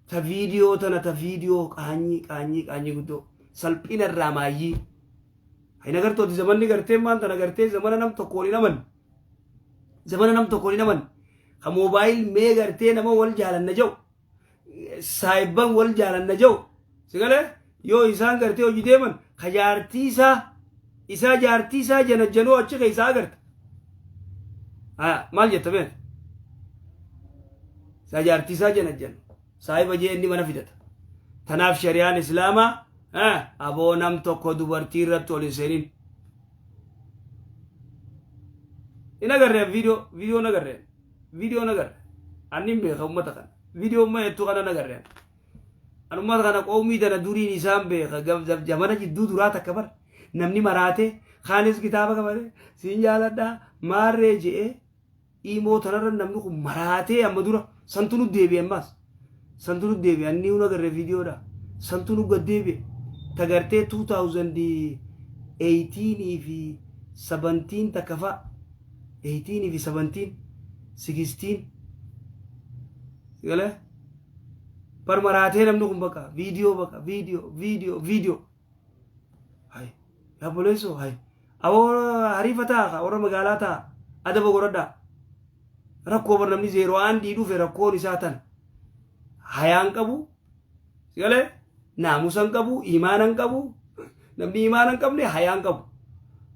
Ta viidiyoo tana, ta viidiyoo qaanyii qaanyii qaanyii guddoo salphina irraa maayyii. Hin agartooti, zamanni gartee maan tana gartee zamana nam tokko waliin aman. Zamana nam tokko waliin aman. Ka mobile mee gartee nama wal jaalanna jedhu, saayibban wal jaalanna jedhu. Sigalee yoo isaan gartee hojii deeman, ka jaartii isaa jaartii isaa janajjanuu achi keessaa agarta. Maal jetta beekta? Isaa jaartii isaa janajjanu. Saahiba jee inni mana fidata. Tanaaf shari'aan Islaamaa aboo nam tokko dubartii irratti ol hin seenin. Hin agarree viidiyoo, viidiyoo agarree, viidiyoo agarre. Anni hin beeka uummata kana. Viidiyoo amma jettu kana agarree. An uummata kana, qoomii tana duriin isaan beeka. Zamana jidduu duraa takka bar namni maraatee kaanis kitaaba qabate siin jaaladhaa maarree je'ee imoo tanarra namni kun maraatee amma dura santu nu deebi'e, ammaas santu nu deebi'e. Anni hun agarre viidiyoodha, santu nu gad deebi'e. Tagartee 2018 fi 17 takka fa'a, 18 fi 17, 16 galee bar maraatee namni kun bakka viidiyoo, bakka viidiyoo, viidiyoo, viidiyoo. Hay yaa obboleessoo, hay aboo, hariifa ta'a, warra magaalaa ta'a, adaba godhadhaa. Rakkoo bar namni zeeroo aandii dhufe rakkoon isaa tan hayaan qabu, sigalee naamusa hin qabu, imaana hin qabu. Namni imaana hin qabne hayaan qabu.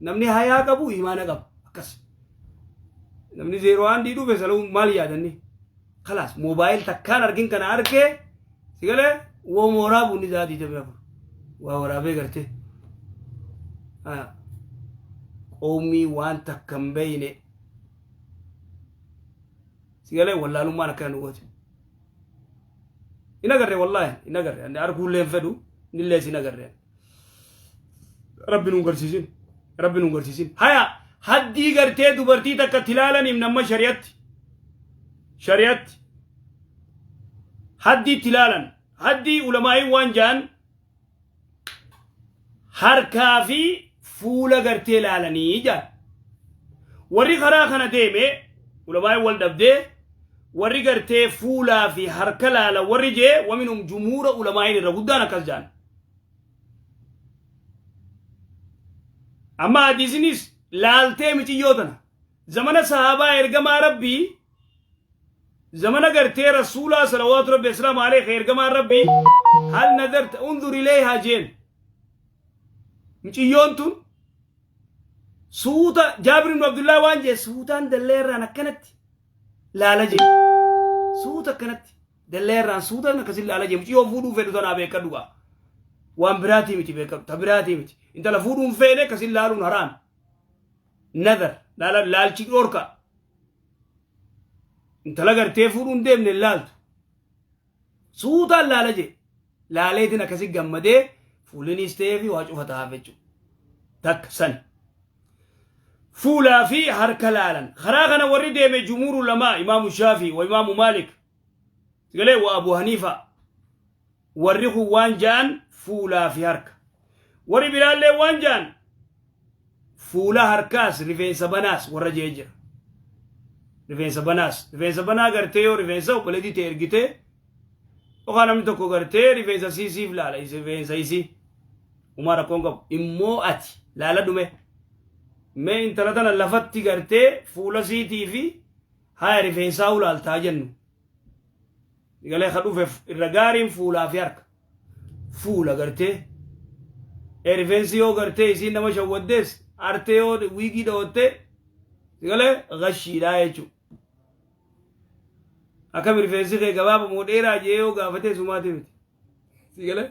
Namni hayaa qabu imaana qaba. Akkas namni zeeroo aandii dhufe saluu maal yaadanni? Kalaas, mobile takkaan argin kana arkee. Si galee wooma waraabu inni sa'a 24 waa waraabee gartee. Qoomii waan takka hin beeyne. Si galee wallaalummaan akkana nu goote. Hin agarre wallaahi hin agarre. Ani arguullee hin fedhu nillees hin agarre. Rabbi nu garsiisin. Rabbi nu garsiisin. Haya haddii gartee dubartii takka tilaalaniif nama shari'atti. Shari'atti. Haddii tilaalan. Haddii ulamaa'iin waan ja'an harkaa fi fuula gartee laalanii ja'an. Warri karaa kana deeme ulamaa'iin wal dhabdee warri gartee fuulaa fi harka laala warri jee waminum jumhuura ulamaa'iin irra guddaan akkas ja'an. Amma hadiisinis laaltee miciyyoo tana zamana sahaabaa ergamaa rabbii zamana gartee rasuulaa salawaatu rabbi aslaamu aleyhi ergamaan rabbii hal nadarta undur ilayhaa jeen miciyyoon tun suuta jaabir ibn abdullahi waan jee suutaan dalleerraan akkanatti laala jee suuta akkanatti dalleerraan suutaan akkasin laala jee muciyyoo fuudhuu fedhu tanaa beekadhu gaa waan biraatii miti beekadhu ta biraatii miti intala fuudhuun feene akkasin laaluun haraam nadar laala laalchi dhorka intala gartee fuudhuun deemne hin laaltu suutaan laala jee laaleetiin akkasi gammadee fuullinis ta'ee fi waa cufa tahaaf jechuudha takka sani fuulaa fi harka laalan karaa kana warri deeme jumhuuru lamaa imaamu shaafii wa imaamu maalik galee wa abu haniifa warri kun waan ja'an fuulaa fi harka warri biraallee waan ja'an fuula harkaas rifeensa banaas warra jee jira rifeensa banaas rifeensa banaa gartee yoo rifeensa obboleettii ta'e ergitee yookaan namni tokko gartee rifeensa siisiif laala rifeensa isii umaa rakkoon qabu immoo ati laala dhume mee intala tana lafatti gartee fuula siitii fi haya rifeensaa ulaaltaa jennu galee ka dhufe irra gaariin fuulaa fi harka fuula gartee rifeensi yoo gartee isiin nama shawwaddees artee yoo wiigii dhawattee galee gashiidhaa jechuudha. Akkam rifeensi kee gabaaba moo dheeraa jee yoo gaafatee sumaati miti. Si galee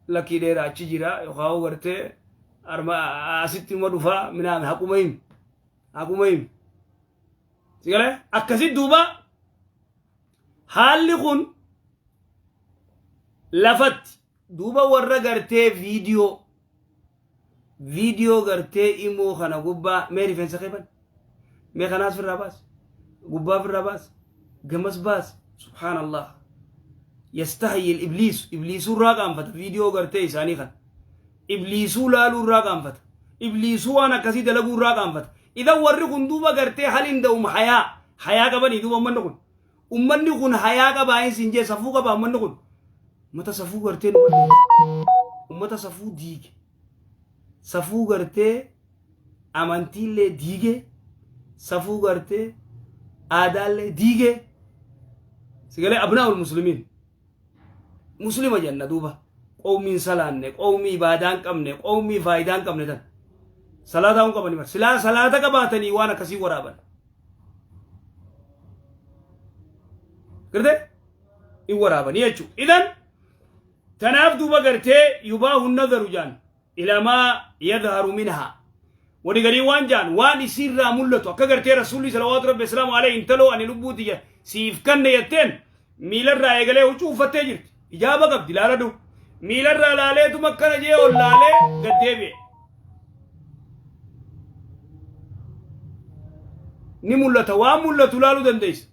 lakkii dheeraa achi jira yookaan yoo gartee arma asitti uma dhufaa minaan haquma himi haquma himi. Si galee akkasi duuba haalli kun lafatti duuba warra gartee viidiyoo viidiyoo gartee imoo kana gubbaa mee rifeensa kee ban mee kanaas firraa baas gubbaa firraa baas gamas baas subhaanallah yastahyi ibliis ibliisuu irraa qaanfata viidiyoo gartee isaanii kana ibliisuu laaluu irraa qaanfata ibliisuu waan akkasii dalaguu irraa qaanfata idan warri kun duuba gartee hal inda'um hayaa hayaa qabanii duuba ummanni kun Ummanni kun hayaa qabaa hin siin jee safuu qabaa ummanni kun. Ummata safuu gartee nu balleesse. Ummata safuu diige. Safuu gartee amantiillee diige. Safuu gartee aadaallee diige. Sigalee abnaa'ul muslimiin. Muslima jenna duuba. Qawmii hin salaanne, qawmii ibaadaa hin qabne, qawmii faayidaa hin qabne tan. Salaataa hin qabani bar. Silaa salaata qabaatanii waan akkasii waraaban. Gartee? In waraabanii jechuudha. Idan tanaaf duuba gartee yubaahu nazaru jaan ilaa maa yadharu minhaa. Wani garii waan jaan waan isiirraa mul'atu akka gartee rasuulli salawaatu rabbi islaamu alayhi intaloo ani lubbuu tiyya siif kanne jetteen miilarraa eegalee huccuu uffattee jirti. Ijaaba qabdi laaladhu. Miilarraa laaleetuma akkana jee ol laalee gad deebi'e. Ni mul'ata waan mul'atu laaluu dandeessa.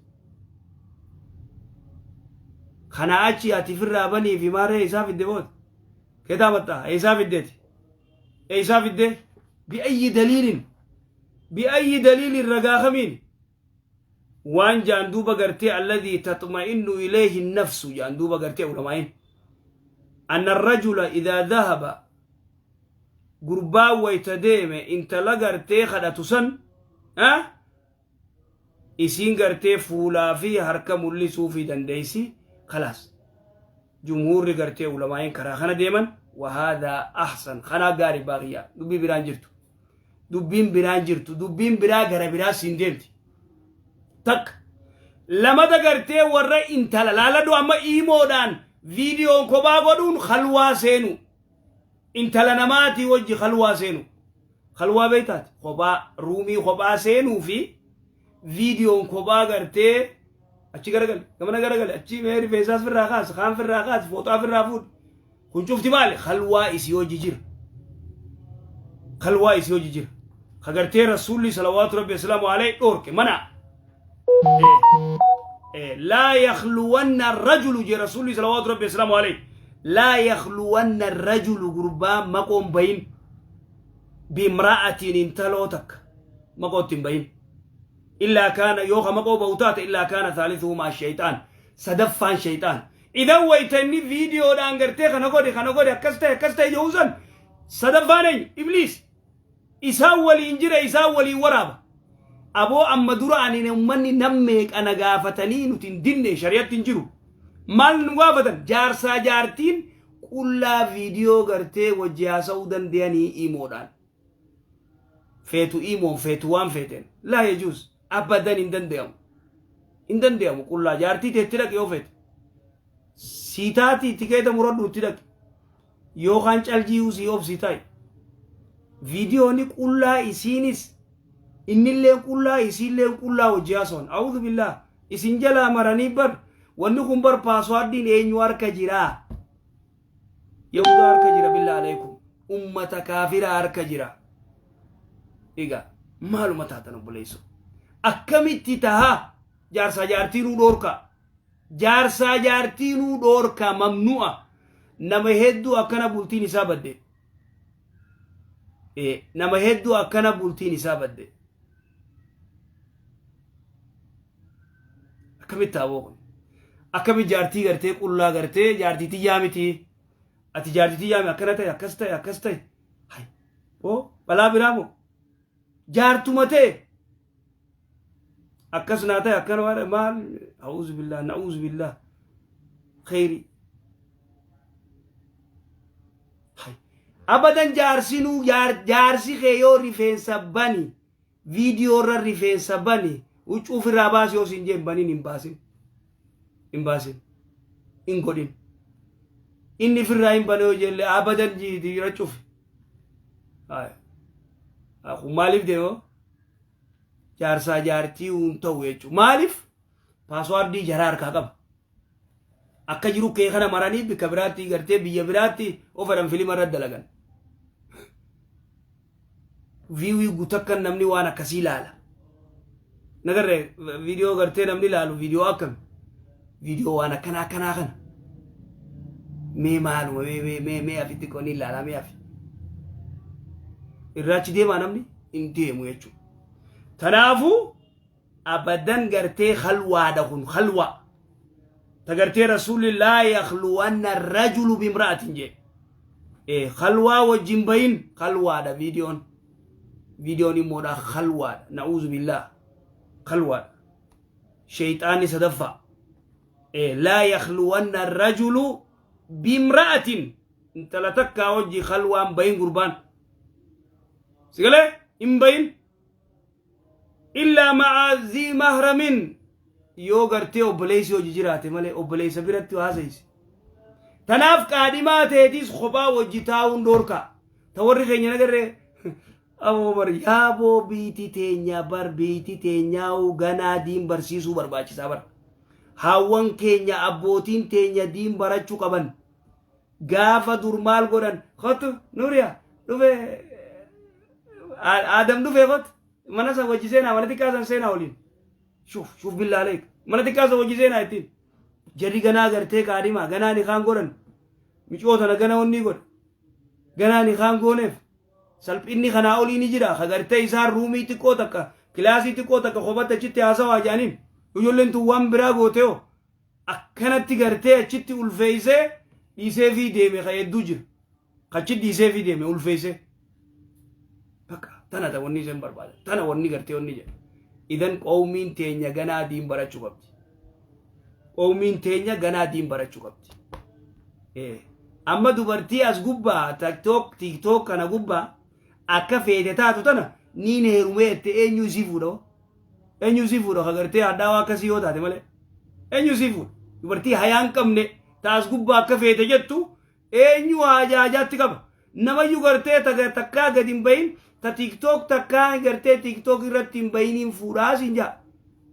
Kana achi ati firraa banii fi maarree isaa fidde booda. Keetaa baxxaa eessaa fiddeeti? Eessaa fiddee? Bi'ayyi daliilin bi'ayyi daliilin ragaa kamiin waan jaan duuba gartee alladhii taxma'innu ilayhi nafsu jaan duuba gartee ulamaa'iin anna arrajula idaa dhahaba gurbaan wayta deeme intala gartee kadhatu san isiin gartee fuulaa fi harka mul'isuufii dandeeysi kalaas jumhuurri gartee ulamaa'iin karaa kana deeman wahaadaa ahsan kanaa gaari baaqiyyaa dubbii biraan jirtu dubbiin biraan jirtu dubbiin biraa gara biraa siin deemti takka Lamata gartee warra intala laaladhu amma iimoodhaan viidiyoon kophaa godhuun khalwaa seenu. Intala namaatii wajji khalwaa seenu. Khalwaa beektaati? Kophaa ruumii kophaa seenuu fi viidiyoon kophaa gartee achi garagali gamana garagali achi mee rifeensaas firraa kaasi kaan firraa kaasi fooxaa firraa fuudhi. Kun cufti maali? Khalwaa isii hojii jira. Khalwaa isii hojii jira. Ka gartee Rasuulli salawaatu rabbi wasalaamu alayhi dhoorke mana. Laa yakhluwanna rajulu jee Rasuulli salawaatu rabbi wasalaamu alayhi. Laa yakhluwanna rajulu gurbaa maqoon bayin bimra'atiin intaloo takka maqootti hin bayin. Illaa kaana yoo ka maqoo bahu taate illaa kaana thaalisuhumaa shayxaan sadaffaan shayxaan. Idan wayta inni viidiyoodhaan gartee kana godhe kana godhe akkas ta'e akkas ta'e jedhu san sadaffaan eenyu ibliis isaan waliin jira isaan waliin waraaba. Aboo amma dura ani ummanni nam meeqa na gaafatanii nuti hin dinne shari'atti hin jiru. Maal nu gaafatan jaarsaa jaartiin qullaa viidiyoo gartee wajji haasa'uu danda'anii imoodhaan. Feetu imoon feetu waan feeteen laa yajuuz abadan hin danda'amu. Hin danda'amu qullaa jaartii teetti dhaqi yoo feete. Sii taatii tikeeta muradhu itti dhaqi. Yookaan caljii sii obsii taa'i. Viidiyooni qullaa isiinis innilleen qullaa isiilleen qullaa wajji haasawan. A'uudhu billaah isin jalaa maranii bar wanni kun bar paaswaardiin eenyu harka jiraa. Yahudaa harka jira billaa aleekum. Ummata kaafira harka jira. Egaa maaluma taatan obboleessoo. Akkamitti tahaa jaarsaa jaartii nuu dhoorkaa. Jaarsaa jaartii nuu dhoorkaa mamnu'a. Nama hedduu akkana bultiin isaa badde. Nama hedduu akkana bultiin isaa badde. Akkamitti taaboo kun? Akkamitti jaartii gartee qullaa gartee jaartii tiyyaa miti? Ati jaartii tiyyaa miti akkana ta'e akkas ta'e akkas ta'e. Hay. Oo balaa biraa moo? Jaartuma ta'e. Akkas naa ta'e akkana waan maal a'uuzu billaah na'uuzu billaah kheyrii. Hay. Abadan jaarsinuu jaarsi kee yoo rifeensa bani Viidiyoo irra rifeensa bani huccuu ofirraa baasi yoo siin jeen banin hin baasin. Hin baasin. Hin godhin. Inni ofirraa hin bane yoo jelle abadan jira cufi. Kun maaliif deema? Jaarsaa jaartii hin ta'u jechuudha. Maaliif? Paaswaardii jaraa harkaa qaba. Akka jiru kee kana maranii bikka biraatti gartee biyya biraatti of fedhan filima irra dalagan. Viiwii gutakkan namni waan akkasii ilaala. Nagarree viidiyoo gartee namni ilaalu viidiyoo akkami? Viidiyoo waan akkanaa akkanaa kana. Mee maaluma mee mee mee mee afitti qonni ilaalaa mee afi. Irraachi deemaa namni hin deemu jechuudha. Kanaafuu abadan gartee khalwaadha kun khalwaa. Ta gartee rasuulli laa yakhluwanna rajulu bimra'atin jee. Khalwaa wajjin bayin khalwaadha viidiyoon. Viidiyoon immoodha khalwaadha. Na'uuzu billaah. Khalwaadha. Sheeyxaanni sadaffaa. Laa yakhluwanna rajulu bimra'atin. Intala takkaa wajji khalwaan bayin gurbaan. Sigalee hin bayin. Illaa ma'a zii mahramin yoo gartee obboleessi hojii jiraate malee obboleessa biratti haasaysi. Tanaaf qaadhimaa teetis kophaa wajji taa'uun dhoorkaa. Ta warri keenya nagarree aboo bar yaaboo biiti teenya bar biiti teenyaa'uu ganaa diin barsiisuu barbaachisaa bar. Haawwan keenya abbootiin teenya diin barachuu qaban. Gaafa dur maal godhan kottu Nuuriya dhufe Aadam dhufe kottu mana san wajji seenaa mana xiqqaa san seenaa waliin. Shuuf shuuf billaa aleek mana xiqqaa san wajji seenaa ittiin. Jarri ganaa gartee kaadhimaa ganaa ni kaan godhan micoo tana gana onnii godha. Ganaa ni kaan gooneef salphinni kanaa olii ni jira ka gartee isaan ruumii xiqqoo takka kilaasii xiqqoo takka kophatti achitti haasawaa jedhaniin ijoolleen tun waan biraa gooteeoo akkanatti gartee achitti ulfeessee dhiiseefii deeme ka hedduu jira. Ka achi dhiiseefii deeme ulfeessee. Bakka tana ta wanni isheen barbaadan. Tana wanni gartee wanni jedha. Idan qawmiin teenya ganaa diin barachuu qabdi. Qawmiin teenya ganaa diin barachuu qabdi. Amma dubartii as gubbaa tiktok tiktok kana gubbaa akka feete taatu tana niin heerumee jette eenyu isii fuudha hoo? Eenyu si fuudha ka gartee hadhaawaa akkasii yoo taate malee. Eenyu si fuudha? Dubartii hayaa hin qabne taas gubbaa akka feete jettu eenyu haajaa haajaatti qaba. Namayyuu gartee takkaa gadi hin bahin ta TikTok takkaa gartee TikTok irratti hin bahiniin fuudhaa siin jaa.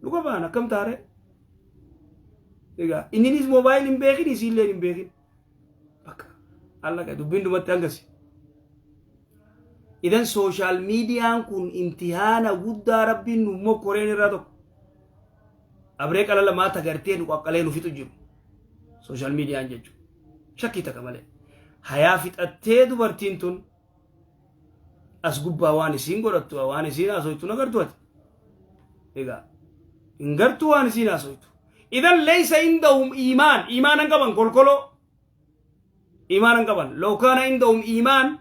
Dhuga baan akkam taaree? Egaa inninis moobaayil hin beekin isiillee hin beekin. Bakka allaqa dubbiin dhumatti hangasi. Idan sooshaal miidiyaan kun imtihaana guddaa rabbiin nu mokkoreen irraa tokko. Abree qala lamaa tagartee nu qaqqalee nu fixu jiru. Sooshaal miidiyaan jechuudha. Shakkii takka malee. Hayaa fixattee dubartiin tun as gubbaa waan isiin godhattu waan isiin haasoytu hin agartu ati. Egaa hin gartuu waan isiin haasoytu. Idan leeysa indahum iimaan iimaana hin qaban kolkoloo. Iimaana hin qaban. Law kaana indahum iimaan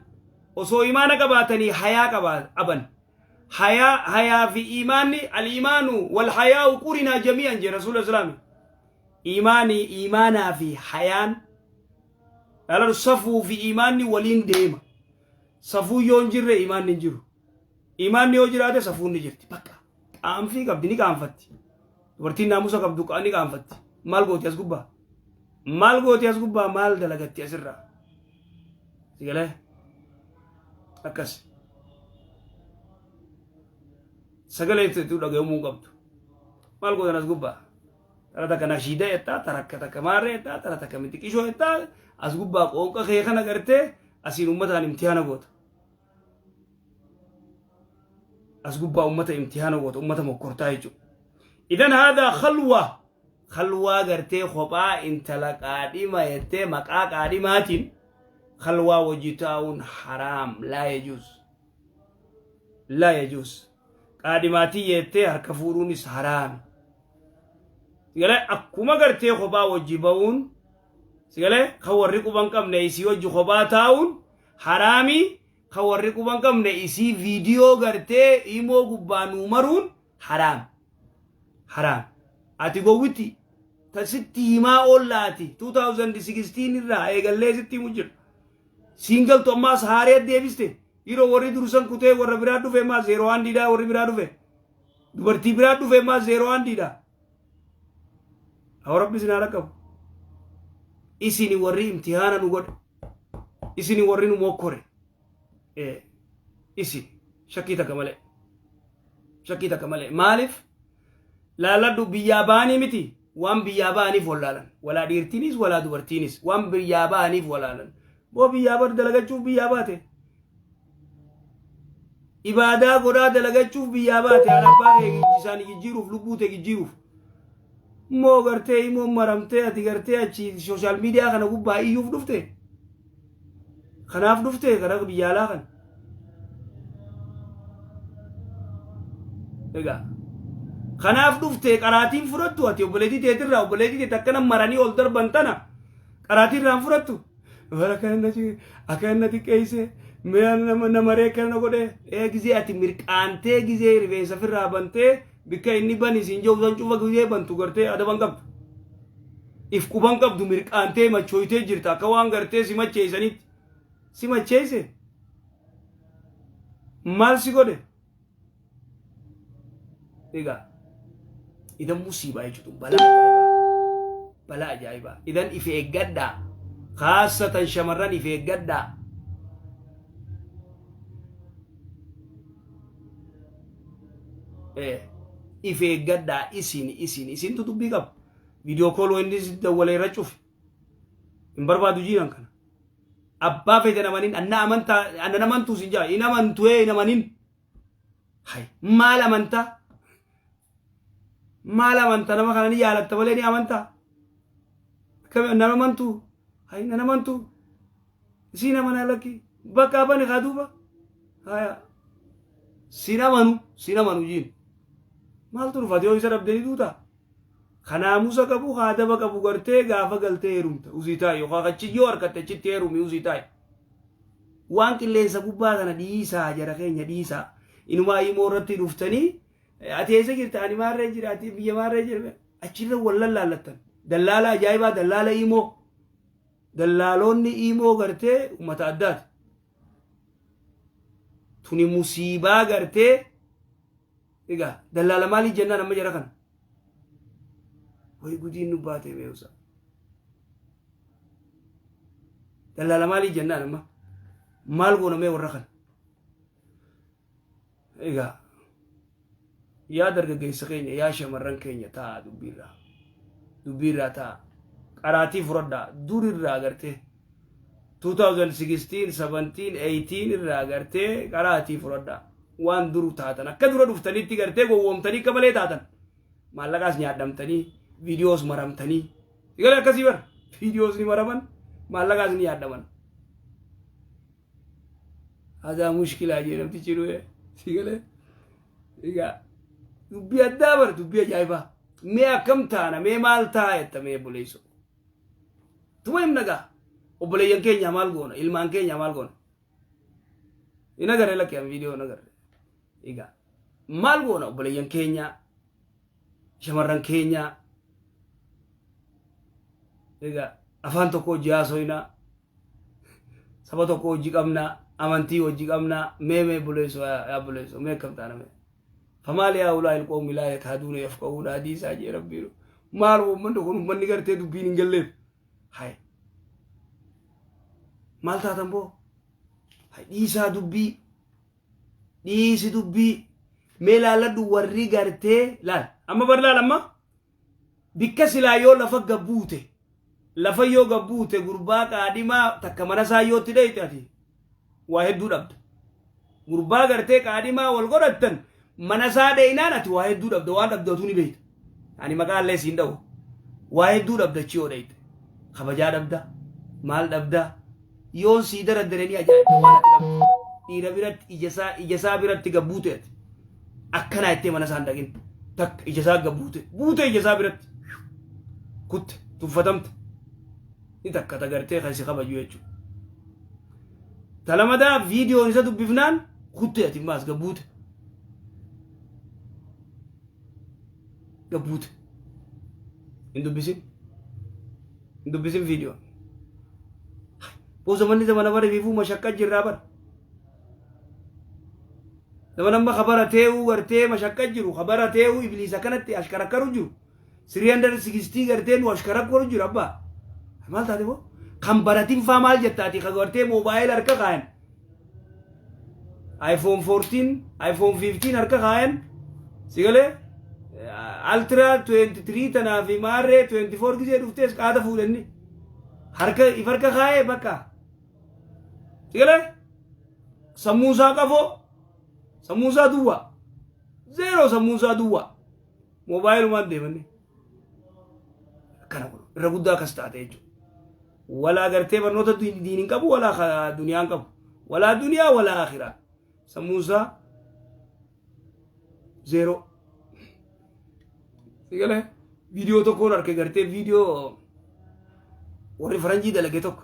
osoo iimaana qabaatanii hayaa qaban. Hayaa hayaa fi iimaanni al-iimaanu wal hayaa'u qurinaa jamii'an jee rasuula islaami. Iimaanii iimaanaa fi hayaan dhalar safuu fi iimaanni waliin deema. Safuu yoo hin jirre iimaanni hin jiru. Iimaanni yoo jiraate safuun ni jirti. Bakka qaanfii qabdi ni qaanfatti. Dubartiin naamusa qabdu ni qaanfatti. Maal gooti as gubbaa? Maal gooti as gubbaa? Maal dalagatti asirraa? Si galee? Akkas. Sagalee itti dhaga'amuu hin qabdu. Maal gootan as gubbaa? Tara takka nashiida jettaa, tarakka takka maarree jettaa, tara takka mitiqishoo jettaa, as gubbaa qoonqa kee kana gartee asiin uummataan imtihaana goota. As gubbaa uummata imtihaana goota, uummata mokkortaa jechuudha. Idan haadaa khalwa khalwaa gartee kophaa intala qaadhima jettee maqaa qaadhimaatiin khalwaa wajji taa'uun haraam laa yajuuz. Laa yajuuz. Qaadhimaatii jettee harka fuudhuunis haraami. Sigalee akkuma gartee kophaa wajji ba'uun sigalee kan warri quban qabne isii wajji kophaa taa'uun haraami kan warri quban qabne isii viidiyoo gartee imoo gubbaa nuu maruun haraam. Haraam. Ati gowwitti ta sitti himaa oollaati 2016 irraa eegallee sitti himu jira. Siin galtu ammaas haaree deebiste yeroo warri dursan kutee warra biraa dhufe ammaas zeeroo handiidhaa warri biraa dhufe. Dubartii biraa dhufe ammaas zeeroo handiidha. Haa rabbi isin haa dhaqqabu. Isini warri imtihaana nu godhe. Isini warri nu mokkore. Isin shakkii takka malee. Shakkii takka malee. Maaliif? Laaladhu biyyaa ba'anii miti waan biyyaa ba'aniif wallaalan. Walaa dhiirtiinis walaa dubartiinis waan biyyaa ba'aniif wallaalan. Boo biyyaa bar dalagachuuf biyyaa baate. Ibaadaa godhaa dalagachuuf biyyaa baate haadha abbaa kee isaanii jijjiiruuf lubbuu tee jijjiiruuf. Immoo gartee immoo maramtee ati gartee achi sooshaal miidiyaa kana gubbaa iyyuuf dhufte. Kanaaf dhufte gara biyya alaa kana. Egaa kanaaf dhufte qaraatiin fudhattu ati obboleettii teetirraa obboleettii teet akkana maranii ol darban tana qaraatii irraan fudhattu. Bara kana akka inni xiqqeesse mi'a nama namaree akkana na godhe ee gizee ati mirqaantee gizee rifeensa firraa bantee bikka inni bani siin jiru san cufa gizee bantu gartee adaban qabdu. If quban qabdu mirqaantee machooytee jirta akka waan gartee si macheessanitti. Si macheesse? Maal si godhe? Egaa idan musiibaa jechuudha balaa ajaa'ibaa. Balaa ajaa'ibaa. Idan if eeggadhaa. Khaasatan shamarran if eeggadhaa. If eeggadhaa isin isin isintu dubbii qaba. Viidiyoo kooloo inni dawwalee irra cufi. Hin barbaadu jiiran kana. Abbaa feete namanin anna amantaa anna namantuu sin jaa hin amantu ee hin amanin. Hay maal amantaa? Maal amanta nama kana ni jaalatta malee ni amantaa? Akkami anna amantuu? Hay nan amantuu? Isiin amanaa lakki bakka bani kaa duuba. Haya sin amanu sin amanu jiin. Maaltu dhufa yoo isa dhabde ni duutaa? Ka naamusa qabu ka adaba qabu gartee gaafa galtee heerumta usii taa'i yookaan achi yoo harkatte achitti heerumi usii taa'i. Waan qilleensa gubbaa kana dhiisaa jara keenya dhiisaa. Inumaa imoo irratti dhuftanii ati eessa jirta ani maarree jira ati biyya maarree jira achirra wal lallaallattan. Dallaala ajaa'ibaa dallaala imoo. Dallaaloonni imoo gartee uummata addaati. Tuni musiibaa gartee. Egaa dallaala maalii jennaan amma jara kana? Way gudiin nu baatee meewsa. Dallaala maalii jennaan amma? Maal goona mee warra kana? Egaa yaa dargaggeessa keenya, yaa shamarran keenya, ta'a dubbiirraa. Dubbiirraa ta'a. Qaraatii fudhadhaa. Durirraa gartee 2016, 17, 18 irraa gartee qaraatii fudhadhaa. Waan duru taatan akka dura dhuftanitti gartee gowwoomtanii akka malee taatan. Maallaqaas nyaadhamtanii, viidiyoos maramtanii. Sigalee akkasii bara. Viidiyoos ni maraman, maallaqaas ni nyaadhaman. Hadaa mushkilaa jee namtichi dhufe. Sigalee. Egaa dubbii addaa bara, dubbii ajaa'ibaa. Mee akkam taana, mee maal ta'a jetta mee obboleessoo? Tuma himna gaa. Obboleeyyan keenya maal goona? Ilmaan keenya maal goona? Hin agarre lakkee an viidiyoo hin agarre. Egaa maal goona obboleeyyan keenya, shamarran keenya? Egaa afaan tokko hojii haasoyna, saba tokko hojii qabna, amantii hojii qabna. Mee obboleessoo, yaa obboleessoo, mee akkam taana mee? Famaali haa'ulaa ilqoomi laa yakaaduuna yafqahuuna hadiisaa jee Rabbiin. Maal uummanni kun, uummanni gartee dubbiin hin galleef. Hay. Maal taatan boo? Hay, dhiisaa dubbii. Dhiisi dubbii. Mee laalladhu warri gartee laal. Amma bar laal amma. Bikka silaa yoo lafa gabbuute. Lafa yoo gabbuute gurbaa qaadhimaa takka mana isaa yoo itti dheeyte ati waa hedduu dhabda. Gurbaa gartee qaadhimaa wal godhattan mana isaa dheeynaan ati waa hedduu dhabda, waan dhabdatu ni beeyta. Ani maqaa illee siin dha'u. Waa hedduu dhabda achi yoo dheeyte. Kabajaa dhabda. Maal dhabda? Yoon sii daraddare ni ajaa'iba waan ati dhabdu. Dhiira biratti ija isaa biratti gabbuute ati. Akkanaa jettee mana isaa hin dhaqin. Takka ija isaa gabbuute. Buute ija isaa biratti. Kutte tuffatamte. Ni takka tagartee kan si kabaju jechuudha. Talamadaa viidiyoon isa dubbifnaan kutte ati maas gabbuute. Gabbuute. Hin dubbisin. Hin dubbisin viidiyoon. Boo zamanni zamana bara fiifuu mashakka jirraa bara. Zaman amma kabara tee'uu gartee mashakka jiru, kabara tee'uu ibliisa kanatti ashkarakkaru jiru. 360 gartee nu ashkarakkaru jiru abbaa. Maal taate boo? Kan baratin faa maal jettaati ka gartee moobaayil harka kaayan. iPhone 14, iPhone 15 harka kaayan. Sigalee Ultra 23 tanaa fi maarree 24 gisee dhuftees qaata fuudhanni. Harka if harka kaayee bakka. Sigalee sammuu isaa qafoo, sammuu isaa duwwaa. Zero, sammuu isaa duwwaa. Moobaayilumaan deemanni. Akkana kun irra guddaa akkas taate jechuudha. Walaa gartee barnoota diin hin qabu, walaa duniyaa hin qabu. Walaa duniyaa walaa akhiraa. Sammuun isaa zero. Sigalee viidiyoo tokkoon arge, gartee viidiyoo warri faranjii dalage tokko.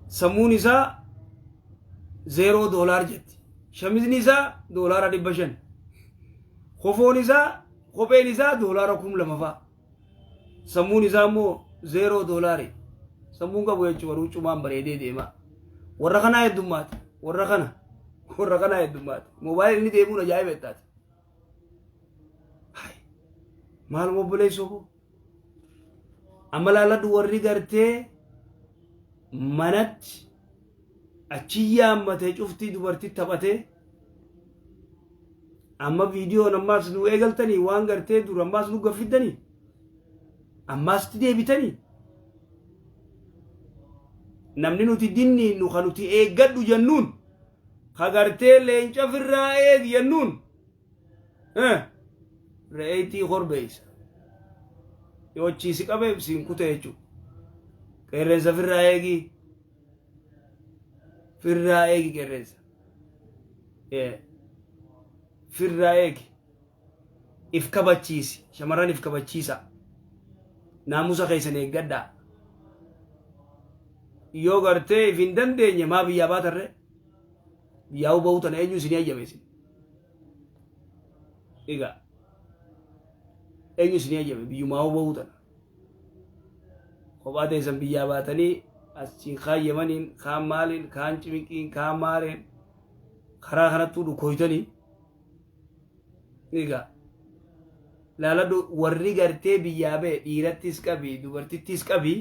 Sammuun isaa $0 jetti. Shamizni isaa $500. Kofoon isaa, kopheen isaa $2,000 fa'a. Sammuun isaa immoo $0. Sammuun qabu jechuun warri huccumaan bareedee deema. Warra kanaa heddummaati. Warra kanaa heddummaati. Moobaayilii inni deemuun ajaa'iba ittaati. Maal obboleessoo koo? Amma laalladhu warri gartee manatti achi yaammatee cuftii dubartii taphatee amma viidiyoon ammaas nu eegaltanii, waan gartee dur ammaas nu gaffiddanii ammaasti deebitanii, namni nuti dinniinnu, ka nuti eeggadhu jennuun, ka gartee leenca firraa eegi jennuun, re'eetii korbeessa yoo achiisi qabe siin kute jechuudha. Qeerrensa firraa eegi, firraa eegi, qeerrensa firraa eegi. If kabachiisi, shamarran if kabachiisa, naamusa keessan eeggadhaa. Yoo gartee if hin dandeenye maa biyyaa baatarre? Biyyaa bahuu tana eenyu isinii hayyame isin? Egaa eenyu isinii hayyame biyyumaa bahuu tana? Kophaa teessan biyyaa baatanii achiin kaan Yemaniin, kaan maaliin, kaan cimiqiin, kaan maareen karaa kanattuu dhukooytanii. Egaa laaladhu, warri gartee biyyaa ba'e dhiirattis qabi, dubartittis qabi,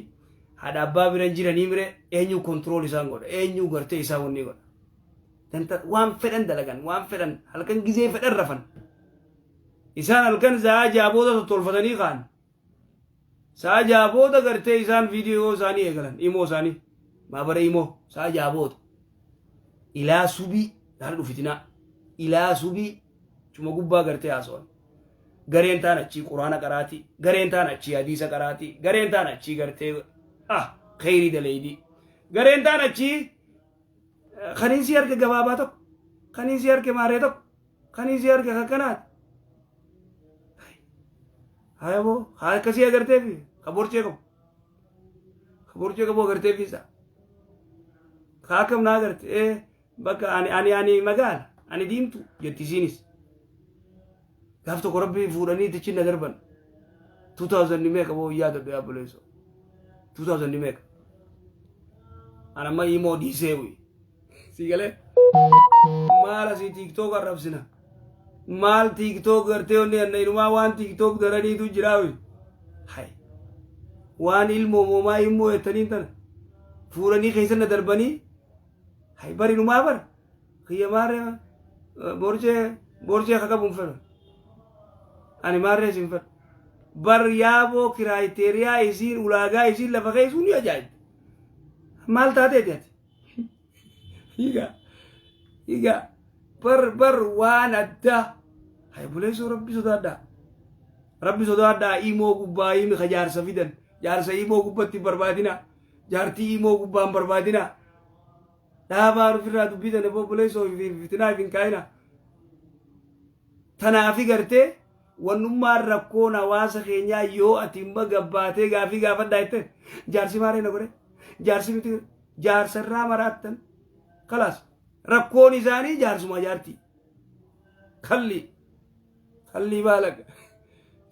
haadha abbaa bira jiranii mire, eenyu control isaan godha? Eenyu gartee isaan wanni godha? Danta waan fedhan dalagan, waan fedhan halkan gizee fedhan rafan. Isaan halkan sa'aa 6 booda tottolfatanii kaan. Sa'aa 6 booda gartee isaan viidiyoo isaanii eegalan, imo isaanii maabara imo sa'aa 6 booda. Ilaa subii laala dhufitinaa, ilaa subii cuma gubbaa gartee haasawan. Gareen taan achii quraana qaraatii, gareen taan achii hadiisa qaraatii, gareen taan achii gartee kheyrii daleeydii, gareen taan achii kaniisii harka gabaabaa tokko, kaniisii harka maaree tokko, kaniisii harka kakkanaati. Hayaboo haa akkasii agarteefi ka borcee qabu, ka borcee qabu agarteefi isa ka akkam naa agarte. Bakka ani magaala, ani diimtu jetti isiinis. Gaaf tokko Rabbi fuudhanii itti na darban. 2000 meeqa boo yaadadhu yaa obboleessoo, 2000 meeqa. Ana amma imo dhiisee wi si galee maal asii TikTok arrabsina? Maal TikTok gartee onni anna inumaa waan TikTok daraniitu jiraawi. Hay, waan ilmoo moomaa immoo jettaniin tana fuudhanii keessa na darbanii. Hay, bari inumaa bar kiyya maarree borcee borcee akka qabu hin fedhu ani, maarree sin fedhu bar. Yaaboo, criteria isiin, ulaagaa isiin lafa keessuu ni ajaa'ibdi. Maal taateeti ati? Higa higa bar bar waan addaa. Hay buleessoo, Rabbi sodaadhaa, Rabbi sodaadhaa. Imo gubbaa himi ka jaarsa fidan, jaarsa imo gubbatti hin barbaadina, jaartii imo gubbaa hin barbaadina. Dhaabaa ofirraa dubbitan obboleessoo, fitinaa hin kaa'ina. Tanaafi gartee wannummaan rakkoon hawaasa keenyaa yoo ati imma gabbaatee gaafii gaafadhaa jetteen, jaarsi maaree na godhe, jaarsi miti, jaarsarraa maraattan. Kalaas, rakkoon isaanii jaarsuma jaartii kalli kallii baalaga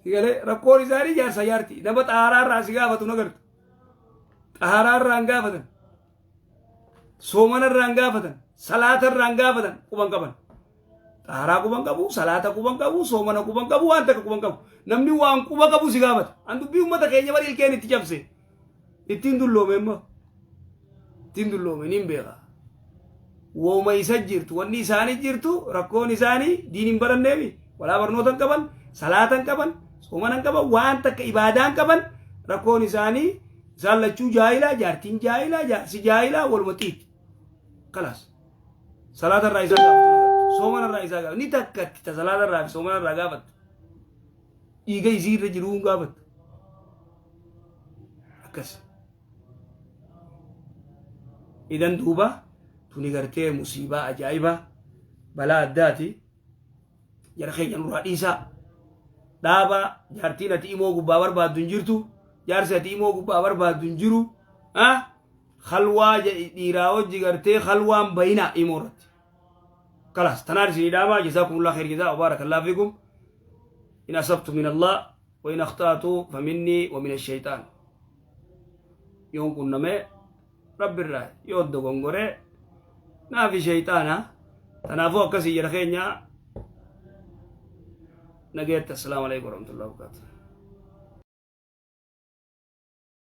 sigalee. Rakkoon isaanii jaarsa jaartii. Nama xaaraarraa si gaafatu nagartu, xaaraarraa hin gaafatan, soomanarraa hin gaafatan, salaatarraa hin gaafatan. Quban qaban, xaaraa quban qabu, salaata quban qabu, soomana quban qabu, waan takka quban qabu. Namni waan quba qabu si gaafata. An dubbii uummata keenya bari ilkeen itti cabse, ittiin dulloome, immoo ittiin dulloome nin beeka. Wooma isa jirtu, wanni isaanii jirtu, rakkoon isaanii diin hin baranneemi, walaa barnoota hin qaban, salaata hin qaban, soomana hin qaban, waan takka ibaadaa hin qaban. Rakkoon isaanii isaan lachuu jaahilaa, jaartiin jaahilaa, jaarsi jaahilaa, waluma xiitti. Kalaas, salaata irraa isaa gaafatu, soomana irraa isaa gaafatu, ni takkatti ta salaata irraa fi soomana irraa gaafattu, dhiiga isii irra jiruu hin gaafattu. Akkas idan duuba tuni gartee musiibaa ajaa'ibaa, balaa addaati. Jara keenya, nurraa dhiisaa, dhaabaa. Jaartiin ati imo gubbaa barbaaddu hin jirtu, jaarsi ati imo gubbaa barbaaddu hin jiru. Khalwaa dhiiraa hojii gartee khalwaan bayinaa imo irratti. Kalaas, tanaan isinii dhaamaa. جزاكم الله خير جزاء وبارك الله فيكم. إن أصبت من الله وإن أخطأت فمني ومن الشيطان. Yoon qunnamee Rabbi irraa, yoo dogongoree naafi shayxaana. Kanaafuu akkasii jara keenya, nageetta. السلام عليكم ورحمة الله وبركاته.